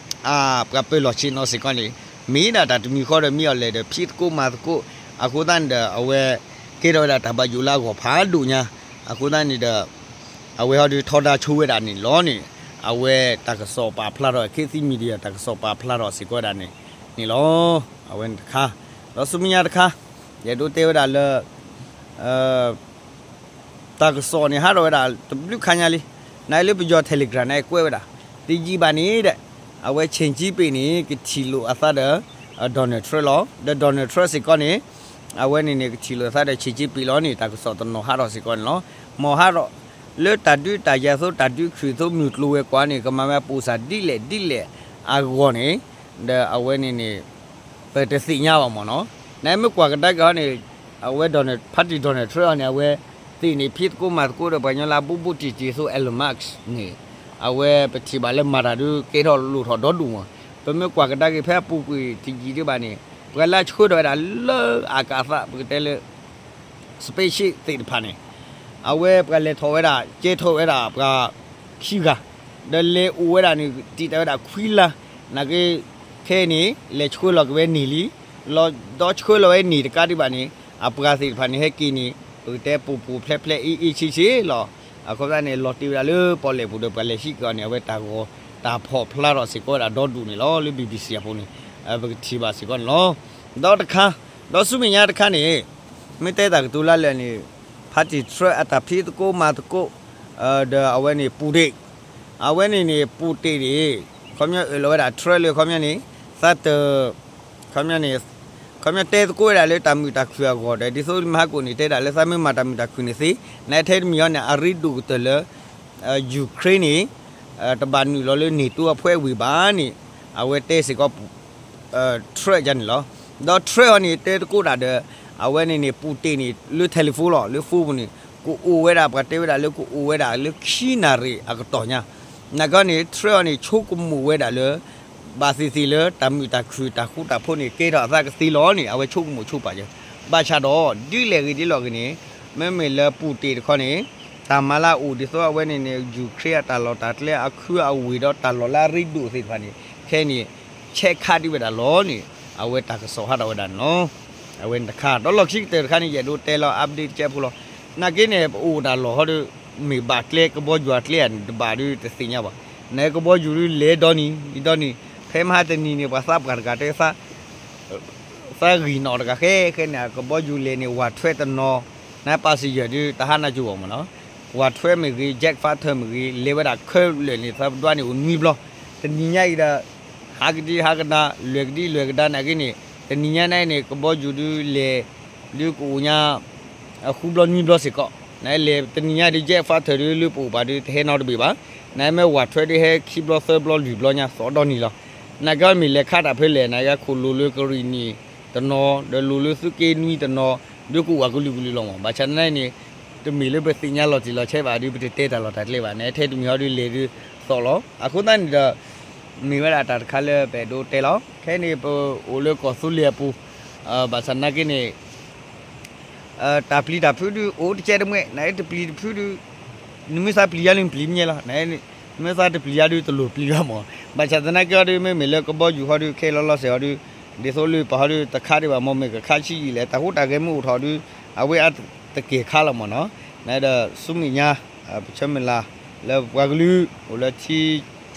အပှၤပၢၤလီၢ်ဆ့ၣ်နီၤစ့ၢ်ကီးန့ၣ် မ့ၢ်ဒၣ်တၢ်တမံၤဃီဒီး မ့ၢ်အီၤလဲၣ်ဒီး ဖံးသကိးမၤသကိး အဃိသတးန့ၣ်ဒီး အဝဲကဲထီၣ်ဝဲဒၣ်တၢ်ဘၣ်ယိၣ်လၢအဂီၢ်ဖးဒိၣ်ညါ အဃိသတးန့ၣ်ဒီး အဝဲဟီဒုးထီဒါဆိဝဲဒၣ်န့ၣ်လီၤန့ၣ် အဝဲတၢ်ကစီၣ်ပာ်ဖျါထီၣ် ခ့သံ media တၢ်ကစီၣ်ပာ်ဖျါထီၣ်စ့ၢ်ကီးဝဲဒၣ်န့ၣ်န့ၣ်လီၤ. အဝဲန့ၣ်တခါ ဒီးဆူမဲာ်ညါတခါ ယအဲၣ်ဒိးတဲဝဲဒၣ်လၢ တၢ်ကစီၣ်န့ၣ် ဟးထီၣ်ဝဲဒၣ်တဘျုးခါညါလံ. နလၢပယီၤ Telegram န့ၣ် ကွဲးဝဲဒၣ် တယံာ်ဘၣ်န့ၣ်ဒီး အဝဲ Xi Jinping န့ၣ် ကထံၣ်လိာ်အသးဒီး Donald Trump လီၤ. ဒီး Donald Trump စ့ၢ်ကီးန့ၣ် အဝဲန့ၣ်န့ၣ် ကထံၣ်လိာ်အသးဒီး Xi Jinping လီၤန့ၣ် တၢ်ကစီၣ်တနီၤဟးထီၣ်စ့ၢ်ကီးန့ၣ်လီၤ. မ်ဟးထီၣ်လၢတၢ်ဒုးတၢ်ယၤအသိး တၢ်ဒုးခရံာ်အသိး မုၢ်ကျိၤဝဲၤကွာ်န့ၣ် ကမၤဝဲပိာ်စၢ်ဒ်လဲၣ်ဒ်လဲၣ်အဂီၢ်န့ၣ် ဒီးအဝဲန့ၣ်န့ၣ် ပတသ့ၣ်ညါဘၣ်မ့ၢ်နီၤ. နမ့ၢ်ကွၢ်ကဒါက့ၤဟီန့ၣ် အဝဲ ဖါတံၣ် Donald Trump အီၤန့ၣ် အဝဲသ့ၣ်န့ၣ် ဖံးသကိးမၤသကိးဒီးပှၤကညီလၢအဘူးဘူးတံၢ်တံၢ်အသိး Elon Musk န့ၣ် အဝဲပထံၣ်ဘၣ်လၢမၤတၢ်ဒုးကဲထီၣ်လိၣ်ထီၣ်ဒီဒူၣ်မး. ပမ့ၢ်ကွၢ်ကဒါက့ၤဖဲအပူၤကွံာ်တယံာ်ဒံးဘၣ်န့ၣ် ပှၤလၢအဆှၢထီၣ်ဝဲဒၣ်လၢအကးအသး ပကတဲလၢ spaceship သ့ၣ်တဖၣ်န့ၣ် အဝဲပှၤလဲၤထီၣ်ဝဲဒၣ် ကဲထီၣ်ဝဲဒၣ်ပှၤခံဂၤ ဒီးလဲၤအိၣ်ဝဲဒၣ်န့ၣ် တံာ်တာ်ဝဲဒၣ်ခွံလါ နာ်က့ ခဲအံၤန့ၣ် လဲၤဆှၢလီၤက့ၤဝဲန့ၣ်လံ, လီၤဒီးဆှၢလီၤဝဲန့ၣ်တကးဒံးဘၣ်န့ၣ် အပှၤသ့ၣ်တဖၣ်န့ၣ် ဟဲက့ၤန့ၣ် ပကတဲပူၤပူၤဖျဲးဖျဲးအ့ၣ်အ့ၣ်ဆ့ဆ့လီၤ. အဃိသတးန့ၣ် လီၤတ့ၢ်ဝဲဒၣ်လၢပီၣ်လဲၣ်ပူၤဒီး ပှၤလဲၤဟံးက့ၤအီၤန့ၣ် အဝဲတၢ်ဂီၤတၢ်ဖီၣ်ဖျါထီၣ်စ့ၢ်ကီးဝဲဒၣ်ဒီဒူၣ်န့ၣ်လီၤ. လၢ ဘံဘံစံၣ် အပူၤန့ၣ် ပကထံၣ်ဘၣ်စ့ၢ်ကီးန့ၣ်လီၤ. ဒီးတခါ ဒီးဆူမဲာ်ညါတခါန့ၣ် မ့ၢ်တဲတၢ်ကတိၤလၢလၢာ်န့ၣ် ဖါတံၣ် Trump အတၢ်ဖံးသကိးမၤသကိး ဒီးအဝဲန့ၣ် Putin, အဝဲန့ၣ်န့ၣ် Putin န့ၣ် ခီပညီအၢၣ်လီၤဝဲဒၣ် Trump လၢခီပညီန့ၣ် သးတ ခီပညီန့ၣ် ခီပညီတဲသကိးဝဲဒၣ်လၢတၢ်မုာ်တၢ်ခုၣ်အဂီၢ်ဒီး ဒ်သိးမဟါကိၣ်န့ၣ် တဲဒၣ်လၢသးမ့ၢ်မၤတၢ်မုာ်တၢ်ခုၣ်န့ၣ်သ့, နထဲတမံၤအံၤန့ၣ် အရ့ဒိၣ်ကတၢၢ်လၢ Ukraine န့ၣ် တဘၣ်နုာ်လီၤလၢ NATO အဖှဲဝံၤဘၣ်န့ၣ် အဝဲတဲစ့ၢ်ကီး Trump ယါန့ၣ်လီၤ. ဒီး Trump အံၤန့ၣ် တဲသကိးတၢ်ဒီး အဝဲန့ၣ်န့ၣ် Putin န့ၣ် လၢ telephone လီၤ လၢ phone ပူၤန့ၣ် ကအိၣ်ဝဲဒၣ် ပှၤတဲဝဲဒၣ်လၢကအိၣ်ဝဲဒၣ်လၢခံနၣ်ရံၣ်အကတီၢ်ညါ. နာ်က့န့ၣ် Trump အံၤန့ၣ် ဆိကမိၣ်ဝဲဒၣ်လၢ ဘၣ်သ့ၣ်သ့ၣ်လၢတၢ်မုာ်တၢ်ခုၣ်တၢ်ဃူတၢ်ဖိးန့ၣ် ကဲထီၣ်အသးကသ့လီၤန့ၣ် အဝဲဆိကမိၣ်ဆိပာ်ယဲ. ဘၣ်ဆၣ်ဒီး ဒ်လဲၣ်ဂ့ၤဒ်လဲၣ်ဂ့ၤန့ၣ် မ့မ့ၢ်လၢ Putin တခီန့ၣ် တၢ်မၤလၢအအိၣ်ဒ်သိးအဝဲန့ၣ်န့ၣ် Ukraine အတၢ်လီၢ်တၢ်ကျဲ အခုအဝ့ၢ်ဒီးတၢ်လီၢ်လၢအရ့ဒိၣ်သ့ၣ်တဖၣ်န့ၣ် ခဲအံၤန့ၣ် ဆဲးခးဒံးဝဲဒၣ်လီၤန့ၣ် အဝဲတၢ်ကစီၣ်ဟးထီၣ်ဝဲဒၣ်န့ၣ်လီၤ. အဝဲန့ၣ်တခါ ဒီးလီၢ်ခံကတၢၢ်တခါန့ၣ် ယအဲၣ်ဒိးတဲလီၤ update တကဲဖိလီၤ. နာ်က့န့ၣ် ပအိၣ်တၢ်လီၢ်ဟီဒီး မ့ၢ်ဘၣ်ကျဲ ကဘီယူၤအကျဲဧါန့ၣ် တဘၣ်ဒီးတသ့ၣ်ညါဘၣ်. နကဘီယူၤဒုးလဲၤဒီနံၤ ဒ်ဒီနံၤ ဖဲမဟါတနံၤန့ၣ် ပှၤသးပှၢ်တဂၤတဲသး သးဂံၢ်နီၣ်တဂၤဃဲဃဲန့ၣ် ကဘီယူၤလဲၤန့ၣ် ဝးထွဲတနီၤ န passenger ဒုး တဟါနၤကၠိဘၣ်မ့ၢ်နီၤ ဝးထွဲမ့ၢ်ဂ့ၤ jet fighter မ့ၢ်ဂ့ၤ လဲၤဝဲဒၣ်ခဲလၢာ်န့ၣ် သးပဒွးန့ၣ်အိၣ်နွံဘျီ တနံၤညါအံၤဒီး ဟးကဒံဟးကဒါ လွဲၢ်ကဒံလွဲၢ်ကဒါနာ်က့န့ၣ် တနံၤညါန့ၣ်န့ၣ် ကဘီယူၤဒုးလဲၤ ဒုးကအိၣ်ညါ ဃုဘျီနွံဘျီစ့ၢ်ကီး နလဲၤတနံၤညါဒုး jet fighter ဒုးလၢပအိၣ်ပာ်ဒုး တဟဲနီတဘ့ၣ်ဘၣ်. နမ့ၢ်ဝးထွဲဒုးဟဲခံဘျီသၢဘျီလွံၢ်ဘျီညါ သီဒီနံၤလီၤ. နာ်က့မ့ၢ်လဲၤခးတၢ်ဖဲလဲၣ် နာ်က့ခိၣ်လိၤလၢကရံၣ်နံၣ်တနီၤ ဒီးလိၤလၢသုးက့နွံတနီၤ ဒုးကအိၣ်အကလုာ်ကလုာ်လီၤမ့ၢ် ဘၣ်ဆၣ်သနာ်န့ၣ် တမ့ၢ်လၢပသ့ၣ်ညါလီၤတံၢ်လီၤဆဲးဘၣ်ဒုး ပတတဲတၢ်လီၢ်တၢ်ကျဲဘၣ် နထဲတမံၤဟီဒုးလဲၤဒုးသီၣ်လီၤ. အဃိသတးန့ၣ်ဒီး မ့ၢ်ဝဲဒၣ်တၢ်တခါလၢပအဲၣ်ဒိးတဲလီၤ. ခဲအံၤန့ၣ် ပအိၣ်လၢကီၢ်သူလ့ၤအပူၤ ဘၣ်ဆၣ်သနာ်က့န့ၣ် တၢ်ပျံၤတၢ်ဖုးဒုးအိၣ်တကဲတမှဲ နတပျံၤတဖုးဒုး နမ့ၢ်သးပျံၤယါလၢနပျံၤမ့ၢ်လီၤ. နမ့ၢ်သးတပျံၤယါဒုးတလိၣ်ပျံၤဘၣ်မ့ၢ် ဘၣ်ဆၣ်သနာ်က့ဟီဒုး မ့မ့ၢ်လၢကဘီယူၤဟီဒုး ခဲလီၤလီၤဆဲးဟီဒုး ဒ်သိးလၢပဟီဒုး တခါဒံးဘၣ်မ့ၢ် မ့ၢ်ကခါဆံးယံာ်လဲၣ် တၢ်ဟူးတၢ်ဂဲၤမ့ၢ်အိၣ်ထီၣ်ဒုး အဝဲအတကဲၤခါလီၤမ့ၢ်နီၤ. နဒီးဆူမဲာ်ညါ ပဆၢမုၢ်လၢ် လၢပှၤကလုာ် အိၣ်လၢထံ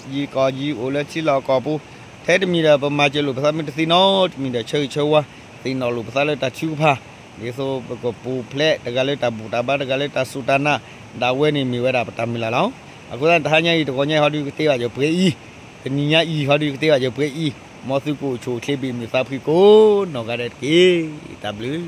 ယံၤကီၢ်ယံၤ အိၣ်လၢထံလီၢ်ကီၢ်ပူၤ ထဲတမံၤဒီး ပမၤစၢၤလိာ်ပသးမ့ၢ်တသ့နီတမံၤဒီး ဆၢဂ့ၤဆၢဝါ သ့ၣ်နီၣ်လိာ်ပသးလၢတၢ်ထုကဖၣ် ဒ်သိးပကပူၤဖျဲး တဂၤလၢတၢ်ဘူၣ်တၢ်ဘါ တဂၤလၢတၢ်စူၢ်တၢ်နာ် ဒၣ်ဝဲန့ၣ်မ့ၢ်ဝဲဒၣ်ပတၢ်မုၢ်လၢ်လီၤ. အဃိသတးန့ၣ် တဟါညါအံၤ တဂီၤညါအံၤဟီဒုးကတဲဘၣ်ယပှဲၤအံၤ, တနံၤညါအံၤဟီဒုးကတဲဘၣ်ယပှဲၤအံၤ, မ်သုကအိၣ်ဆူၣ်အိၣ်ချ့ဘၣ်မုာ်သးဖှံကိးနီၢ်ဂၤဒဲးတက့ၢ်. တၢ်ဘျုး